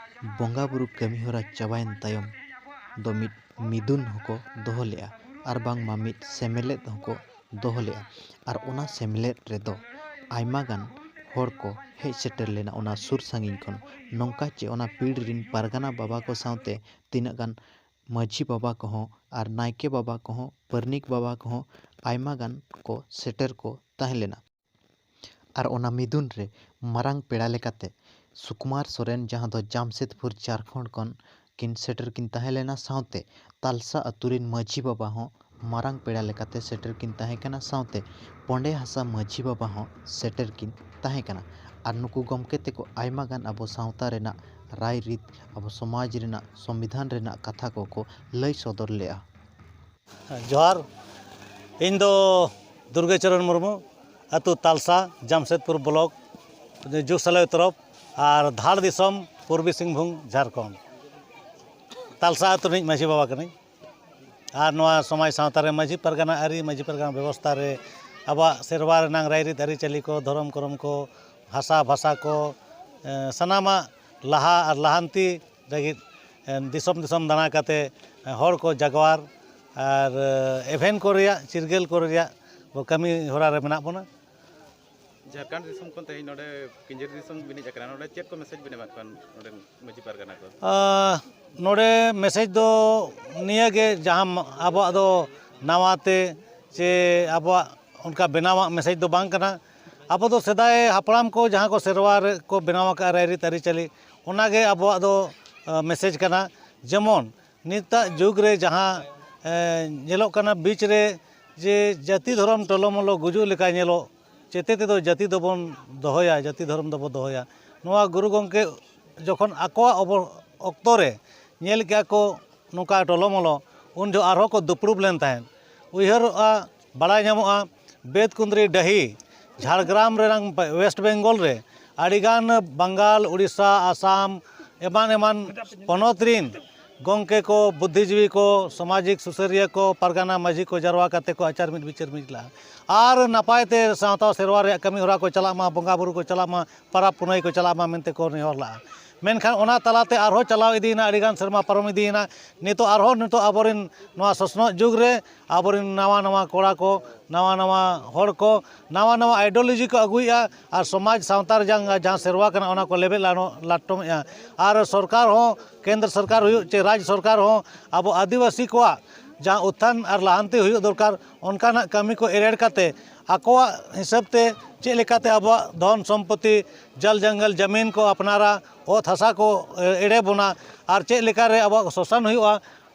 ᱵᱚᱸᱜᱟ ᱵᱩᱨᱩ ᱠᱟᱹᱢᱤ ᱦᱚᱨᱟ ᱪᱟᱵᱟᱭᱮᱱ ᱛᱟᱭᱚᱢ ᱫᱚ ᱢᱤᱫ ᱢᱤᱫᱩᱱ ᱦᱚᱸᱠᱚ ᱫᱚᱦᱚ ᱞᱮᱫᱼᱟ ᱟᱨ ᱵᱟᱝᱢᱟ ᱢᱤᱫ ᱥᱮᱢᱞᱮᱫ ᱦᱚᱸᱠᱚ ᱫᱚᱦᱚ ᱞᱮᱫᱼᱟ᱾ ᱟᱨ ᱚᱱᱟ ᱥᱮᱢᱞᱮᱫ ᱨᱮᱫᱚ ᱟᱭᱢᱟ ᱜᱟᱱ ᱦᱚᱲ ᱠᱚ ᱦᱮᱡ ᱥᱮᱴᱮᱨ ᱞᱮᱱᱟ ᱚᱱᱟ ᱥᱩᱨ ᱥᱟᱺᱜᱤᱧ ᱠᱷᱚᱱ᱾ ᱱᱚᱝᱠᱟ ᱪᱮ ᱚᱱᱟ ᱯᱤᱲ ᱨᱤᱱ ᱯᱟᱨᱜᱟᱱᱟ ᱵᱟᱵᱟ ᱠᱚ ᱥᱟᱶᱛᱮ ᱛᱤᱱᱟᱹᱜ ᱜᱟᱱ ᱢᱟᱹᱡᱷᱤ ᱵᱟᱵᱟ ᱠᱚᱦᱚᱸ ᱟᱨ ᱱᱟᱭᱠᱮ ᱵᱟᱵᱟ ᱠᱚᱦᱚᱸ, ᱯᱟᱹᱨᱱᱤᱠ ᱵᱟᱵᱟ ᱠᱚᱦᱚᱸ ᱟᱭᱢᱟ ᱜᱟᱱ ᱠᱚ ᱥᱮᱴᱮᱨ ᱠᱚ ᱛᱟᱦᱮᱸ ᱞᱮᱱᱟ᱾ ᱟᱨ ᱚᱱᱟ ᱢᱤᱫᱩᱱ ᱨᱮ ᱢᱟᱨᱟᱝ ᱯᱮᱲᱟ ᱞᱮᱠᱟᱛᱮ ᱥᱩᱠᱩᱢᱟᱨ ᱥᱚᱨᱮᱱ, ᱡᱟᱦᱟᱸ ᱫᱚ ᱡᱟᱢᱥᱮᱫᱽᱯᱩᱨ ᱡᱷᱟᱨᱠᱷᱚᱸᱰ ᱠᱷᱚᱱ ᱠᱤᱱ ᱥᱮᱴᱮᱨ ᱠᱤᱱ ᱛᱟᱦᱮᱸ ᱞᱮᱱᱟ, ᱥᱟᱶᱛᱮ ᱛᱟᱞᱥᱟ ᱟᱹᱛᱩ ᱨᱤᱱ ᱢᱟᱹᱡᱷᱤ ᱵᱟᱵᱟ ᱦᱚᱸ ᱢᱟᱨᱟᱝ ᱯᱮᱲᱟ ᱞᱮᱠᱟᱛᱮ ᱥᱮᱴᱮᱨ ᱠᱤᱱ ᱛᱟᱦᱮᱸ ᱠᱟᱱᱟ, ᱥᱟᱶᱛᱮ ᱯᱚᱸᱰᱮ ᱦᱟᱥᱟ ᱢᱟᱹᱡᱷᱤ ᱵᱟᱵᱟ ᱦᱚᱸ ᱥᱮᱴᱮᱨ ᱠᱤᱱ ᱛᱟᱦᱮᱸ ᱠᱟᱱᱟ᱾ ᱟᱨ ᱱᱩᱠᱩ ᱜᱚᱢᱠᱮ ᱛᱮᱠᱚ ᱟᱭᱢᱟ ᱜᱟᱱ ᱟᱵᱚ ᱥᱟᱶᱛᱟ ᱨᱮᱱᱟᱜ ᱨᱟᱭᱨᱤᱛ, ᱟᱵᱚ ᱥᱚᱢᱟᱡᱽ ᱨᱮᱱᱟᱜ ᱥᱚᱝᱵᱤᱫᱷᱟᱱ ᱨᱮᱱᱟᱜ ᱠᱟᱛᱷᱟ ᱠᱚᱠᱚ ᱞᱟᱹᱭ ᱥᱚᱫᱚᱨ ᱞᱮᱜᱼᱟ᱾ ᱡᱚᱦᱟᱨ, ᱤᱧ ᱫᱚ ᱫᱩᱨᱜᱟᱹ ᱪᱚᱨᱚᱱ ᱢᱩᱨᱢᱩ, ᱟᱹᱛᱩ ᱛᱟᱞᱥᱟ, ᱡᱟᱢᱥᱮᱫᱽᱯᱩᱨ ᱵᱞᱚᱠ, ᱡᱩᱜᱽ ᱥᱟᱞᱟᱭ ᱛᱚᱨᱚᱯ, ᱟᱨ ᱫᱷᱟᱲ ᱫᱤᱥᱚᱢ, ᱯᱩᱨᱵᱤ ᱥᱤᱝᱵᱷᱩᱢ, ᱡᱷᱟᱲᱠᱷᱚᱸᱰ᱾ ᱛᱟᱞᱥᱟ ᱟᱹᱛᱩ ᱨᱤᱱᱤᱡ ᱢᱟᱹᱡᱷᱤ ᱵᱟᱵᱟ ᱠᱟᱹᱱᱟᱹᱧ᱾ ᱟᱨ ᱱᱚᱣᱟ ᱥᱚᱢᱟᱡᱽ ᱥᱟᱶᱛᱟ ᱨᱮ ᱢᱟᱹᱡᱷᱤ ᱯᱟᱨᱜᱟᱱᱟ ᱟᱹᱨᱤ, ᱢᱟᱹᱡᱷᱤ ᱯᱟᱨᱜᱟᱱᱟ ᱵᱮᱵᱚᱥᱛᱷᱟ ᱨᱮ ᱟᱵᱚᱣᱟᱜ ᱥᱮᱨᱣᱟ ᱨᱮᱱᱟᱝ ᱨᱟᱭᱨᱤᱛ ᱟᱹᱨᱤᱪᱟᱹᱞᱤ ᱠᱚ, ᱫᱷᱚᱨᱚᱢ ᱠᱚᱨᱚᱢ ᱠᱚ, ᱵᱷᱟᱥᱟ ᱵᱷᱟᱥᱟ ᱠᱚ, ᱮ, ᱥᱟᱱᱟᱢᱟᱜ ᱞᱟᱦᱟ ᱟᱨ ᱞᱟᱦᱟᱱᱛᱤ ᱞᱟᱹᱜᱤᱫ, ᱮ, ᱫᱤᱥᱚᱢ ᱫᱤᱥᱚᱢ ᱫᱟᱬᱟ ᱠᱟᱛᱮ, ᱮ, ᱦᱚᱲ ᱠᱚ ᱡᱟᱜᱣᱟᱨ ᱟᱨ, ᱮ, ᱮᱵᱷᱮᱱ ᱠᱚ ᱨᱮᱭᱟᱜ, ᱪᱤᱨᱜᱟᱹᱞ ᱠᱚ ᱨᱮᱭᱟᱜ ᱵᱚ ᱠᱟᱹᱢᱤ ᱦᱚᱨᱟ ᱨᱮ ᱢᱮᱱᱟᱜ ᱵᱚᱱᱟ᱾ ᱡᱷᱟᱲᱠᱷᱚᱸᱰ ᱫᱤᱥᱚᱢ ᱠᱷᱚᱱ ᱛᱮᱦᱮᱧ ᱱᱚᱰᱮ ᱯᱤᱧᱡᱟᱹᱨᱤ ᱫᱤᱥᱚᱢ ᱵᱤᱱ ᱦᱮᱡ ᱟᱠᱟᱱᱟ, ᱱᱚᱰᱮ ᱪᱮᱫ ᱠᱚ ᱢᱮᱥᱮᱡᱽ ᱵᱤᱱ ᱮᱢᱟᱫ ᱠᱚᱣᱟ ᱱᱚᱰᱮᱱ ᱢᱟᱹᱡᱷᱤ ᱯᱟᱨᱜᱟᱱᱟ ᱠᱚ? ᱟᱸ, ᱱᱚᱰᱮ ᱢᱮᱥᱮᱡᱽ ᱫᱚ ᱱᱤᱭᱟᱹ ᱜᱮ, ᱡᱟᱦᱟᱸ ᱟᱵᱚᱣᱟᱜ ᱫᱚ ᱱᱟᱣᱟ ᱛᱮ ᱪᱮ ᱟᱵᱚᱣᱟᱜ ᱚᱱᱠᱟ ᱵᱮᱱᱟᱣᱟᱜ ᱢᱮᱥᱮᱡᱽ ᱫᱚ ᱵᱟᱝ ᱠᱟᱱᱟ᱾ ᱟᱵᱚ ᱫᱚ ᱥᱮᱫᱟᱭ ᱦᱟᱯᱲᱟᱢ ᱠᱚ ᱡᱟᱦᱟᱸ ᱠᱚ ᱥᱮᱨᱣᱟ ᱨᱮ ᱠᱚ ᱵᱮᱱᱟᱣ ᱟᱠᱟᱫᱼᱟ, ᱨᱟᱭᱨᱤᱛ ᱟᱹᱨᱤᱪᱟᱹᱞᱤ, ᱚᱱᱟᱜᱮ ᱟᱵᱚᱣᱟᱜ ᱫᱚ, ᱟᱸ, ᱢᱮᱥᱮᱡᱽ ᱠᱟᱱᱟ᱾ ᱡᱮᱢᱚᱱ ᱱᱤᱛᱟᱜ ᱡᱩᱜᱽ ᱨᱮ ᱡᱟᱦᱟᱸ, ᱮ, ᱧᱮᱞᱚᱜ ᱠᱟᱱᱟ ᱵᱤᱪ ᱨᱮ, ᱡᱮ ᱡᱟᱹᱛᱤ ᱫᱷᱚᱨᱚᱢ ᱴᱚᱞᱚᱢᱚᱞᱚ ᱜᱩᱡᱩᱜ ᱞᱮᱠᱟ ᱧᱮᱞᱚᱜ, ᱪᱮᱛᱮ ᱛᱮᱫᱚ ᱡᱟᱹᱛᱤ ᱫᱚᱵᱚᱱ ᱫᱚᱦᱚᱭᱟ, ᱡᱟᱹᱛᱤ ᱫᱷᱚᱨᱚᱢ ᱫᱚᱵᱚ ᱫᱚᱦᱚᱭᱟ᱾ ᱱᱚᱣᱟ ᱜᱩᱨᱩ ᱜᱚᱢᱠᱮ ᱡᱚᱠᱷᱚᱱ ᱟᱠᱚᱣᱟᱜ ᱚᱵᱚ-, ᱚᱠᱛᱚ ᱨᱮ ᱧᱮᱞ ᱠᱮᱜᱼᱟ ᱠᱚ ᱱᱚᱝᱠᱟ ᱴᱚᱞᱚᱢᱚᱞᱚ, ᱩᱱ ᱡᱚᱦᱚᱜ ᱟᱨᱦᱚᱸ ᱠᱚ ᱫᱩᱯᱲᱩᱵ ᱞᱮᱱ ᱛᱟᱦᱮᱸᱫ᱾ ᱩᱭᱦᱟᱹᱨᱚᱜᱼᱟ, ᱵᱟᱲᱟᱭ ᱧᱟᱢᱚᱜᱼᱟ, ᱵᱮᱛᱠᱩᱸᱫᱽᱨᱤ ᱰᱟᱹᱦᱤ, ᱡᱷᱟᱲᱜᱨᱟᱢ ᱨᱮᱱᱟᱜ ᱣᱮᱥᱴ ᱵᱮᱝᱜᱚᱞ ᱨᱮ ᱟᱹᱰᱤᱜᱟᱱ ᱵᱟᱝᱜᱟᱞ, ᱩᱲᱤᱥᱥᱟ, ᱟᱥᱟᱢ, ᱮᱢᱟᱱ ᱮᱢᱟᱱ ᱯᱚᱱᱚᱛ ᱨᱤᱱ ᱜᱚᱢᱠᱮ ᱠᱚ, ᱵᱩᱫᱽᱫᱷᱤᱡᱤᱵᱤ ᱠᱚ, ᱥᱟᱢᱟᱡᱤᱠ ᱥᱩᱥᱟᱹᱨᱤᱭᱟᱹ ᱠᱚ, ᱯᱟᱨᱜᱟᱱᱟ ᱢᱟᱹᱡᱷᱤ ᱠᱚ ᱡᱟᱨᱣᱟ ᱠᱟᱛᱮ ᱠᱚ ᱟᱪᱟᱨ ᱢᱤᱫ ᱵᱤᱪᱟᱹᱨ ᱢᱤᱫ ᱞᱟᱜᱼᱟ᱾ ᱟᱨ ᱱᱟᱯᱟᱭ ᱛᱮ ᱥᱟᱶᱛᱟ ᱥᱮᱨᱣᱟ ᱨᱮᱭᱟᱜ ᱠᱟᱹᱢᱤ ᱦᱚᱨᱟ ᱠᱚ ᱪᱟᱞᱟᱜ ᱢᱟ, ᱵᱚᱸᱜᱟ ᱵᱩᱨᱩ ᱠᱚ ᱪᱟᱞᱟᱜ ᱢᱟ, ᱯᱟᱨᱟᱵᱽ ᱯᱩᱱᱟᱹᱭ ᱠᱚ ᱪᱟᱞᱟᱜ ᱢᱟ ᱢᱮᱱᱛᱮ ᱠᱚ ᱱᱮᱦᱚᱨ ᱞᱟᱜᱼᱟ᱾ ᱢᱮᱱᱠᱷᱟᱱ ᱚᱱᱟ ᱛᱟᱞᱟᱛᱮ ᱟᱨᱦᱚᱸ ᱪᱟᱞᱟᱣ ᱤᱫᱤᱭᱮᱱᱟ, ᱟᱹᱰᱤᱜᱟᱱ ᱥᱮᱨᱢᱟ ᱯᱟᱨᱚᱢ ᱤᱫᱤᱭᱮᱱᱟ᱾ ᱱᱤᱛᱚᱜ ᱟᱨᱦᱚᱸ ᱱᱤᱛᱚᱜ ᱟᱵᱚᱨᱮᱱ ᱱᱚᱣᱟ ᱥᱚᱥᱱᱚᱜ ᱡᱩᱜᱽ ᱨᱮ ᱟᱵᱚᱨᱮᱱ ᱱᱟᱣᱟ ᱱᱟᱣᱟ ᱠᱚᱲᱟ ᱠᱚ, ᱱᱟᱣᱟ ᱱᱟᱣᱟ ᱦᱚᱲ ᱠᱚ, ᱱᱟᱣᱟ ᱱᱟᱣᱟ ideology ᱠᱚ ᱟᱹᱜᱩᱭᱮᱫᱼᱟ ᱟᱨ ᱥᱚᱢᱟᱡᱽ ᱥᱟᱶᱛᱟ ᱨᱮ ᱡᱟᱦᱟᱸ, ᱡᱟᱦᱟᱸ ᱥᱮᱨᱣᱟ ᱠᱟᱱᱟ, ᱚᱱᱟ ᱠᱚ ᱞᱮᱵᱮᱫ ᱞᱟᱱᱚ-, ᱞᱟᱴᱚᱢᱮᱫᱼᱟ᱾ ᱟᱨ ᱥᱚᱨᱠᱟᱨ ᱦᱚᱸ, ᱠᱮᱱᱫᱨᱚ ᱥᱚᱨᱠᱟᱨ ᱦᱩᱭᱩᱜ ᱪᱮ ᱨᱟᱡᱽ ᱥᱚᱨᱠᱟᱨ ᱦᱚᱸ ᱟᱵᱚ ᱟᱹᱫᱤᱵᱟᱹᱥᱤ ᱠᱚᱣᱟᱜ ᱡᱟᱦᱟᱸ ᱩᱛᱛᱷᱟᱱ ᱟᱨ ᱞᱟᱦᱟᱱᱛᱤ ᱦᱩᱭᱩᱜ ᱫᱚᱨᱠᱟᱨ, ᱚᱱᱠᱟᱱᱟᱜ ᱠᱟᱹᱢᱤ ᱠᱚ ᱮᱨᱮᱲ ᱠᱟᱛᱮ ᱟᱠᱚᱣᱟᱜ ᱦᱤᱥᱟᱹᱵ ᱛᱮ ᱪᱮᱫ ᱞᱮᱠᱟᱛᱮ ᱟᱵᱚᱣᱟᱜ ᱫᱷᱚᱱ ᱥᱚᱢᱯᱚᱛᱤ, ᱡᱚᱞ ᱡᱚᱝᱜᱚᱞ ᱡᱟᱢᱤᱱ ᱠᱚ ᱟᱯᱱᱟᱨᱟ, ᱚᱛ ᱦᱟᱥᱟ ᱠᱚ, ᱮ, ᱮᱲᱮ ᱵᱚᱱᱟ, ᱟᱨ ᱪᱮᱫ ᱞᱮᱠᱟᱨᱮ ᱟᱵᱚᱣᱟᱜ ᱥᱳᱥᱟᱱ ᱦᱩᱭᱩᱜᱼᱟ,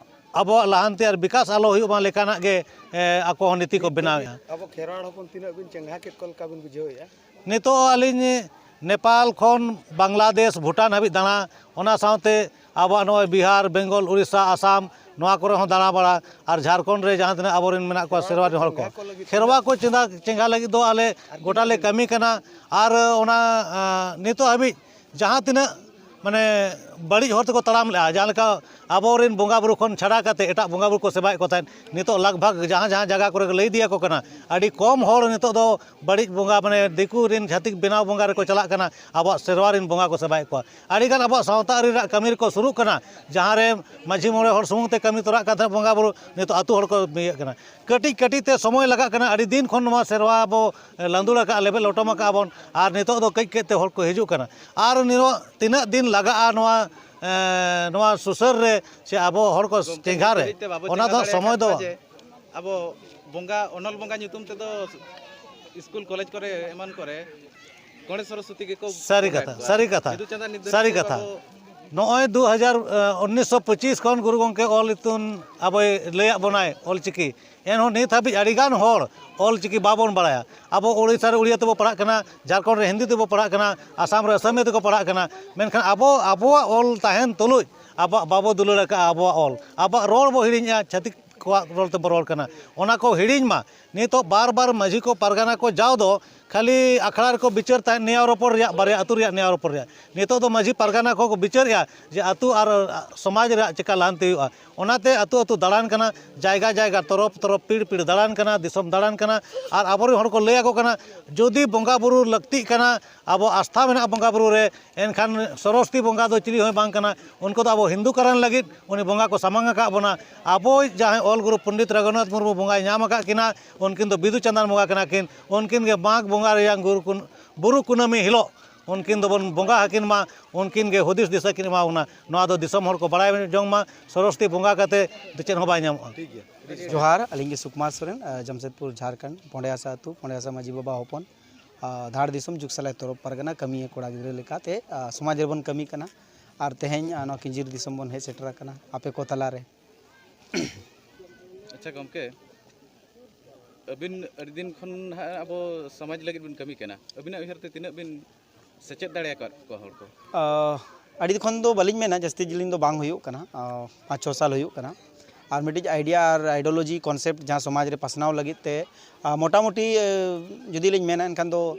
ᱟᱵᱚᱣᱟᱜ ᱞᱟᱦᱟᱱᱛᱤ ᱟᱨ ᱵᱤᱠᱟᱥ ᱟᱞᱚ ᱦᱩᱭᱩᱜ ᱢᱟ ᱞᱮᱠᱟᱱᱟᱜ ᱜᱮ, ᱮ, ᱟᱠᱚ ᱦᱚᱸ ᱱᱤᱛᱤ ᱠᱚ ᱵᱮᱱᱟᱣᱮᱫᱼᱟ᱾ ᱟᱵᱚ ᱠᱷᱮᱨᱣᱟᱲ ᱦᱚᱯᱚᱱ ᱛᱤᱱᱟᱹᱜ ᱵᱤᱱ ᱪᱮᱸᱜᱷᱟ ᱠᱮᱫ ᱠᱚ ᱞᱮᱠᱟ ᱵᱤᱱ ᱵᱩᱡᱷᱟᱹᱣᱮᱫᱼᱟ? ᱱᱤᱛᱚᱜ ᱟᱹᱞᱤᱧ ᱱᱮᱯᱟᱞ ᱠᱷᱚᱱ ᱵᱟᱝᱞᱟᱫᱮᱥ, ᱵᱷᱩᱴᱟᱱ ᱦᱟᱹᱵᱤᱡ ᱫᱟᱬᱟ, ᱚᱱᱟ ᱥᱟᱶᱛᱮ ᱟᱵᱚᱣᱟᱜ ᱱᱚᱜᱼᱚᱭ ᱵᱤᱦᱟᱨ, ᱵᱮᱝᱜᱚᱞ, ᱩᱲᱤᱥᱥᱟ, ᱟᱥᱟᱢ, ᱱᱚᱣᱟ ᱠᱚᱨᱮ ᱦᱚᱸ ᱫᱟᱬᱟ ᱵᱟᱲᱟ, ᱟᱨ ᱡᱷᱟᱨᱠᱷᱚᱸᱰ ᱨᱮ ᱡᱟᱦᱟᱸ ᱛᱤᱱᱟᱹᱜ ᱟᱵᱚᱨᱮᱱ ᱢᱮᱱᱟᱜ ᱠᱚᱣᱟ ᱥᱮᱨᱣᱟ ᱨᱮᱱ ᱦᱚᱲ ᱠᱚ, ᱠᱷᱮᱨᱣᱟ ᱠᱚ ᱪᱮᱸᱜᱷᱟ, ᱪᱮᱸᱜᱷᱟ ᱞᱟᱹᱜᱤᱫ ᱫᱚ ᱟᱞᱮ ᱜᱚᱴᱟ ᱞᱮ ᱠᱟᱹᱢᱤ ᱠᱟᱱᱟ᱾ ᱟᱨ ᱚᱱᱟ, ᱟᱸ, ᱱᱤᱛᱚᱜ ᱦᱟᱹᱵᱤᱡ ᱡᱟᱦᱟᱸ ᱛᱤᱱᱟᱹᱜ ᱢᱟᱱᱮ ᱵᱟᱹᱲᱤᱡ ᱦᱚᱨ ᱛᱮᱠᱚ ᱛᱟᱲᱟᱢ ᱞᱮᱜᱼᱟ᱾ ᱡᱟᱦᱟᱸ ᱞᱮᱠᱟ ᱟᱵᱚᱨᱮᱱ ᱵᱚᱸᱜᱟ ᱵᱩᱨᱩ ᱠᱷᱚᱱ ᱪᱷᱟᱰᱟ ᱠᱟᱛᱮ ᱮᱴᱟᱜ ᱵᱚᱸᱜᱟ ᱵᱩᱨᱩ ᱠᱚ ᱥᱮᱵᱟᱭᱮᱫ ᱠᱚ ᱛᱟᱦᱮᱸᱫ, ᱱᱤᱛᱚᱜ ᱞᱟᱜᱽ ᱵᱷᱟᱜᱽ ᱡᱟᱦᱟᱸ ᱡᱟᱦᱟᱸ ᱡᱟᱭᱜᱟ ᱠᱚᱨᱮ ᱠᱚ ᱞᱟᱹᱭ ᱤᱫᱤᱭᱟᱠᱚ ᱠᱟᱱᱟ, ᱟᱹᱰᱤ ᱠᱚᱢ ᱦᱚᱲ ᱱᱤᱛᱚᱜ ᱫᱚ ᱵᱟᱹᱲᱤᱡ ᱵᱚᱸᱜᱟ, ᱢᱟᱱᱮ ᱫᱤᱠᱩ ᱨᱮᱱ ᱡᱷᱟᱹᱛᱤᱠ ᱵᱮᱱᱟᱣ ᱵᱚᱸᱜᱟ ᱨᱮᱠᱚ ᱪᱟᱞᱟᱜ ᱠᱟᱱᱟ, ᱟᱵᱚᱣᱟᱜ ᱥᱮᱨᱣᱟ ᱨᱮᱱ ᱵᱚᱸᱜᱟ ᱠᱚ ᱥᱮᱵᱟᱭᱮᱫ ᱠᱚᱣᱟ᱾ ᱟᱹᱰᱤᱜᱟᱱ ᱟᱵᱚᱣᱟᱜ ᱥᱟᱶᱛᱟ ᱟᱹᱨᱤ ᱨᱮᱱᱟᱜ ᱠᱟᱹᱢᱤ ᱨᱮᱠᱚ ᱥᱩᱨᱩᱜ ᱠᱟᱱᱟ, ᱡᱟᱦᱟᱸ ᱨᱮ ᱢᱟᱹᱡᱷᱤ ᱢᱚᱬᱮ ᱦᱚᱲ ᱥᱩᱢᱩᱝ ᱛᱮ ᱠᱟᱹᱢᱤ ᱛᱚᱨᱟᱜ ᱠᱟᱱ ᱛᱟᱦᱮᱸᱫ ᱵᱚᱸᱜᱟ ᱵᱩᱨᱩ, ᱱᱤᱛᱚᱜ ᱟᱹᱛᱩ ᱦᱚᱲ ᱠᱚ ᱤᱭᱟᱹᱜ ᱠᱟᱱᱟ᱾ ᱠᱟᱹᱴᱤᱡ ᱠᱟᱹᱴᱤᱡ ᱛᱮ ᱥᱚᱢᱚᱭ ᱞᱟᱜᱟᱜ ᱠᱟᱱᱟ, ᱟᱹᱰᱤ ᱫᱤᱱ ᱠᱷᱚᱱ ᱱᱚᱣᱟ ᱥᱮᱨᱣᱟ ᱵᱚ ᱞᱟᱸᱫᱩᱲ ᱟᱠᱟᱫᱼᱟ, ᱞᱮᱵᱮᱫ ᱞᱚᱴᱚᱢ ᱟᱠᱟᱫᱼᱟ ᱵᱚᱱ, ᱟᱨ ᱱᱤᱛᱚᱜ ᱫᱚ ᱠᱟᱹᱡ ᱠᱟᱹᱡ ᱛᱮ ᱦᱚᱲ ᱠᱚ ᱦᱤᱡᱩᱜ ᱠᱟᱱᱟ᱾ ᱟᱨ ᱱᱤᱭᱟᱹ ᱛᱤᱱᱟᱹᱜ ᱫᱤᱱ ᱞᱟᱜᱟᱜᱼᱟ ᱱᱚᱣᱟ, ᱮᱸ, ᱱᱚᱣᱟ ᱥᱩᱥᱟᱹᱨ ᱨᱮ ᱥᱮ ᱟᱵᱚ ᱦᱚᱲ ᱠᱚ ᱜᱚᱢᱠᱮ, ᱪᱮᱸᱜᱷᱟ ᱱᱤᱛ ᱨᱮ, ᱫᱷᱟᱹᱵᱤᱡ ᱛᱮ ᱵᱟᱵᱚ ᱚᱱᱟ ᱪᱮᱸᱜᱷᱟ ᱫᱚ ᱫᱟᱲᱮ ᱥᱚᱢᱚᱭ ᱟᱠᱟᱫ ᱫᱚ ᱠᱚᱣᱟ ᱵᱟᱝ᱾ ᱡᱮ ᱟᱵᱚ ᱵᱚᱸᱜᱟ, ᱚᱱᱚᱞ ᱵᱚᱸᱜᱟ ᱧᱩᱛᱩᱢ ᱛᱮᱫᱚ ᱥᱠᱩᱞ ᱠᱚᱞᱮᱡᱽ ᱠᱚᱨᱮ ᱮᱢᱟᱱ ᱠᱚᱨᱮ ᱜᱚᱬᱮᱥ ᱥᱚᱨᱚᱥᱚᱛᱤ ᱜᱮᱠᱚ ᱥᱟᱹᱨᱤ ᱵᱚᱸᱜᱟᱭᱮᱫ ᱠᱟᱛᱷᱟ, ᱠᱚᱣᱟ᱾ ᱥᱟᱹᱨᱤ ᱠᱟᱛᱷᱟ, ᱥᱤᱫᱩ ᱪᱟᱸᱫᱟᱱ ᱱᱤᱛ ᱫᱷᱟᱹᱵᱤᱡ ᱥᱟᱹᱨᱤ ᱛᱮ ᱠᱟᱛᱷᱟ᱾ ᱵᱟᱵᱚ ᱱᱚᱜᱼᱚᱭ ᱫᱩ ᱦᱟᱡᱟᱨ, ᱮ, ᱩᱱᱤᱥᱥᱚ ᱯᱚᱸᱪᱤᱥ ᱠᱷᱚᱱ ᱜᱩᱨᱩ ᱜᱚᱢᱠᱮ ᱚᱞ ᱤᱛᱩᱱ ᱟᱵᱚᱭ ᱞᱟᱹᱭᱟᱫ ᱵᱚᱱᱟᱭ ᱚᱞ ᱪᱤᱠᱤ, ᱮᱱᱦᱚᱸ ᱱᱤᱛ ᱦᱟᱹᱵᱤᱡ ᱟᱹᱰᱤᱜᱟᱱ ᱦᱚᱲ ᱚᱞ ᱪᱤᱠᱤ ᱵᱟᱵᱚᱱ ᱵᱟᱲᱟᱭᱟ᱾ ᱟᱵᱚ ᱳᱰᱤᱥᱟ ᱨᱮ ᱩᱲᱤᱭᱟ ᱛᱮᱵᱚ ᱯᱟᱲᱦᱟᱜ ᱠᱟᱱᱟ, ᱡᱷᱟᱲᱠᱷᱚᱸᱰ ᱨᱮ ᱦᱤᱱᱫᱤ ᱛᱮᱵᱚ ᱯᱟᱲᱦᱟᱜ ᱠᱟᱱᱟ, ᱟᱥᱟᱢ ᱨᱮ ᱟᱥᱟᱢᱤᱭᱟᱹ ᱛᱮᱠᱚ ᱯᱟᱲᱦᱟᱜ ᱠᱟᱱᱟ, ᱢᱮᱱᱠᱷᱟᱱ ᱟᱵᱚ ᱟᱵᱚᱣᱟᱜ ᱚᱞ ᱛᱟᱦᱮᱱ ᱛᱩᱞᱩᱡ ᱟᱵᱚᱣᱟᱜ ᱵᱟᱵᱚ ᱫᱩᱞᱟᱹᱲ ᱟᱠᱟᱫᱼᱟ, ᱟᱵᱚᱣᱟᱜ ᱚᱞ, ᱟᱵᱚᱣᱟᱜ ᱨᱚᱲ ᱵᱚ ᱦᱤᱲᱤᱧᱮᱜᱼᱟ, ᱪᱷᱟᱹᱛᱤᱠ ᱠᱚᱣᱟᱜ ᱨᱚᱲ ᱛᱮᱵᱚ ᱨᱚᱲ ᱠᱟᱱᱟ, ᱚᱱᱟ ᱠᱚ ᱦᱤᱲᱤᱧ ᱢᱟ᱾ ᱱᱤᱛᱚᱜ ᱵᱟᱨ ᱵᱟᱨ ᱢᱟᱹᱡᱷᱤ ᱠᱚ ᱯᱟᱨᱜᱟᱱᱟ ᱠᱚ ᱡᱟᱣ ᱫᱚ ᱠᱷᱟᱹᱞᱤ ᱟᱠᱷᱲᱟ ᱨᱮᱠᱚ ᱵᱤᱪᱟᱹᱨ ᱛᱟᱦᱮᱸᱫ ᱱᱮᱭᱟᱣ ᱨᱚᱯᱚᱲ ᱨᱮᱭᱟᱜ, ᱵᱟᱨᱭᱟ ᱟᱹᱛᱩ ᱨᱮᱭᱟᱜ ᱱᱮᱭᱟᱣ ᱨᱚᱯᱚᱲ ᱨᱮᱭᱟᱜ᱾ ᱱᱤᱛᱚᱜ ᱫᱚ ᱢᱟᱹᱡᱷᱤ ᱯᱟᱨᱜᱟᱱᱟ ᱠᱚ ᱵᱤᱪᱟᱹᱨᱮᱜᱼᱟ ᱡᱮ ᱟᱹᱛᱩ ᱟᱨ ᱥᱚᱢᱟᱡᱽ ᱨᱮᱭᱟᱜ ᱪᱮᱠᱟ ᱞᱟᱦᱟᱱᱛᱤ ᱦᱩᱭᱩᱜᱼᱟ᱾ ᱚᱱᱟᱛᱮ ᱟᱹᱛᱩ ᱟᱹᱛᱩ ᱫᱟᱬᱟᱱ ᱠᱟᱱᱟ, ᱡᱟᱭᱜᱟ ᱡᱟᱭᱜᱟ, ᱛᱚᱨᱚᱯ ᱛᱚᱨᱚᱯ, ᱯᱤᱲ ᱯᱤᱲ ᱫᱟᱬᱟᱱ ᱠᱟᱱᱟ, ᱫᱤᱥᱚᱢ ᱫᱟᱬᱟᱱ ᱠᱟᱱᱟ᱾ ᱟᱨ ᱟᱵᱚᱨᱮᱱ ᱦᱚᱲ ᱠᱚ ᱞᱟᱹᱭ ᱟᱠᱚ ᱠᱟᱱᱟ, ᱡᱩᱫᱤ ᱵᱚᱸᱜᱟ ᱵᱩᱨᱩ ᱞᱟᱹᱠᱛᱤᱜ ᱠᱟᱱᱟ, ᱟᱵᱚ ᱟᱥᱛᱷᱟ ᱢᱮᱱᱟᱜᱼᱟ ᱵᱚᱸᱜᱟ ᱵᱩᱨᱩ ᱨᱮ, ᱮᱱᱠᱷᱟᱱ ᱥᱚᱨᱚᱥᱚᱛᱤ ᱵᱚᱸᱜᱟ ᱫᱚ ᱪᱤᱞᱤ ᱦᱚᱸᱭ ᱵᱟᱝ ᱠᱟᱱᱟ᱾ ᱩᱱᱠᱩ ᱫᱚ ᱟᱵᱚ ᱦᱤᱱᱫᱩ ᱠᱟᱨᱟᱱ ᱞᱟᱹᱜᱤᱫ ᱩᱱᱤ ᱵᱚᱸᱜᱟ ᱠᱚ ᱥᱟᱢᱟᱝ ᱟᱠᱟᱫ ᱵᱚᱱᱟ᱾ ᱟᱵᱚᱭᱤᱡ ᱡᱟᱦᱟᱸᱭ ᱚᱞ ᱜᱩᱨᱩ ᱯᱚᱱᱰᱤᱛ ᱨᱚᱜᱷᱩᱱᱟᱛᱷ ᱢᱩᱨᱢᱩ ᱵᱚᱸᱜᱟᱭ ᱧᱟᱢ ᱟᱠᱟᱫ ᱠᱤᱱᱟ, ᱩᱱᱠᱤᱱ ᱫᱚ ᱵᱤᱫᱩ ᱪᱟᱸᱫᱟᱱ ᱵᱚᱸᱜᱟ ᱠᱟᱱᱟ ᱠᱤᱱ᱾ ᱩᱱᱠᱤᱱ ᱜᱮ ᱢᱟᱜᱽ ᱵᱚᱸᱜᱟ ᱨᱮᱭᱟᱝ ᱜᱩᱨᱩ ᱠᱩᱱ-, ᱵᱩᱨᱩ ᱠᱩᱱᱟᱹᱢᱤ ᱦᱤᱞᱳᱜ ᱩᱱᱠᱤᱱ ᱫᱚᱵᱚᱱ ᱵᱚᱸᱜᱟ ᱟᱹᱠᱤᱱ ᱢᱟ, ᱩᱱᱠᱤᱱ ᱜᱮ ᱦᱩᱫᱤᱥ ᱫᱤᱥᱟᱹ ᱠᱤᱱ ᱮᱢᱟ ᱵᱚᱱᱟ᱾ ᱱᱚᱣᱟ ᱫᱚ ᱫᱤᱥᱚᱢ ᱦᱚᱲ ᱠᱚ ᱵᱟᱲᱟᱭ ᱡᱚᱝ ᱢᱟ, ᱥᱚᱨᱚᱥᱚᱛᱤ ᱵᱚᱸᱜᱟ ᱠᱟᱛᱮ ᱫᱚ ᱪᱮᱫ ᱦᱚᱸ ᱵᱟᱭ ᱧᱟᱢᱚᱜᱼᱟ᱾ ᱴᱷᱤᱠ ᱜᱮᱭᱟ, ᱴᱷᱤᱠ ᱜᱮᱭᱟ᱾ ᱡᱚᱦᱟᱨ, ᱟᱹᱞᱤᱧ ᱜᱮ ᱥᱩᱠᱩᱢᱟᱨ ᱥᱚᱨᱮᱱ, ᱟᱸ, ᱡᱟᱢᱥᱮᱫᱽᱯᱩᱨ, ᱡᱷᱟᱲᱠᱷᱚᱸᱰ, ᱯᱚᱸᱰᱮ ᱦᱟᱥᱟ ᱟᱹᱛᱩ, ᱯᱚᱸᱰᱮ ᱦᱟᱥᱟ ᱢᱟᱹᱡᱷᱤ ᱵᱟᱵᱟ ᱦᱚᱯᱚᱱ, ᱟᱸ, ᱫᱷᱟᱲ ᱫᱤᱥᱚᱢ ᱡᱩᱜᱽ ᱥᱟᱞᱟᱭ ᱛᱚᱨᱚᱯ ᱯᱟᱨᱜᱟᱱᱟ ᱠᱟᱹᱢᱤᱭᱟᱹ ᱠᱚᱲᱟ ᱜᱤᱫᱽᱨᱟᱹ ᱞᱮᱠᱟᱛᱮ, ᱟᱸ, ᱥᱚᱢᱟᱡᱽ ᱨᱮᱵᱚᱱ ᱠᱟᱹᱢᱤ ᱠᱟᱱᱟ᱾ ᱟᱨ ᱛᱮᱦᱮᱧ, ᱟᱸ, ᱱᱚᱣᱟ ᱠᱤᱧᱡᱤᱨ ᱫᱤᱥᱚᱢ ᱵᱚᱱ ᱦᱮᱡ ᱥᱮᱴᱮᱨ ᱟᱠᱟᱱᱟ ᱟᱯᱮ ᱠᱚ ᱛᱟᱞᱟᱨᱮ᱾ ᱟᱪᱪᱷᱟ ᱜᱚᱢᱠᱮ, ᱟᱹᱵᱤᱱ ᱟᱹᱰᱤ ᱫᱤᱱ ᱠᱷᱚᱱ ᱱᱟᱦᱟᱜ ᱟᱵᱚ ᱥᱚᱢᱟᱡᱽ ᱞᱟᱹᱜᱤᱫ ᱵᱤᱱ ᱠᱟᱹᱢᱤ ᱠᱟᱱᱟ, ᱟᱹᱵᱤᱱᱟᱜ ᱩᱭᱦᱟᱹᱨ ᱛᱮ ᱛᱤᱱᱟᱹᱜ ᱵᱤᱱ ᱥᱮᱪᱮᱫ ᱫᱟᱲᱮ ᱟᱠᱟᱫ ᱠᱚᱣᱟ ᱦᱚᱲ ᱠᱚ? ᱟᱸ, ᱟᱹᱰᱤ ᱫᱤᱱ ᱠᱷᱚᱱ ᱫᱚ ᱵᱟᱹᱞᱤᱧ ᱢᱮᱱᱟ, ᱡᱟᱹᱥᱛᱤ ᱡᱤᱞᱤᱧ ᱫᱚ ᱵᱟᱝ ᱦᱩᱭᱩᱜ ᱠᱟᱱᱟ, ᱟᱸ, ᱯᱟᱸᱪ ᱪᱷᱚ ᱥᱟᱞ ᱦᱩᱭᱩᱜ ᱠᱟᱱᱟ᱾ ᱟᱨ ᱢᱤᱫᱴᱤᱡ idea ᱟᱨ ideology concept ᱡᱟᱦᱟᱸ ᱥᱚᱢᱟᱡᱽ ᱨᱮ ᱯᱟᱥᱱᱟᱣ ᱞᱟᱹᱜᱤᱫ ᱛᱮ, ᱟᱨ ᱢᱚᱴᱟᱢᱩᱴᱤ ᱡᱩᱫᱤ ᱞᱤᱧ ᱢᱮᱱᱟ ᱮᱱᱠᱷᱟᱱ ᱫᱚ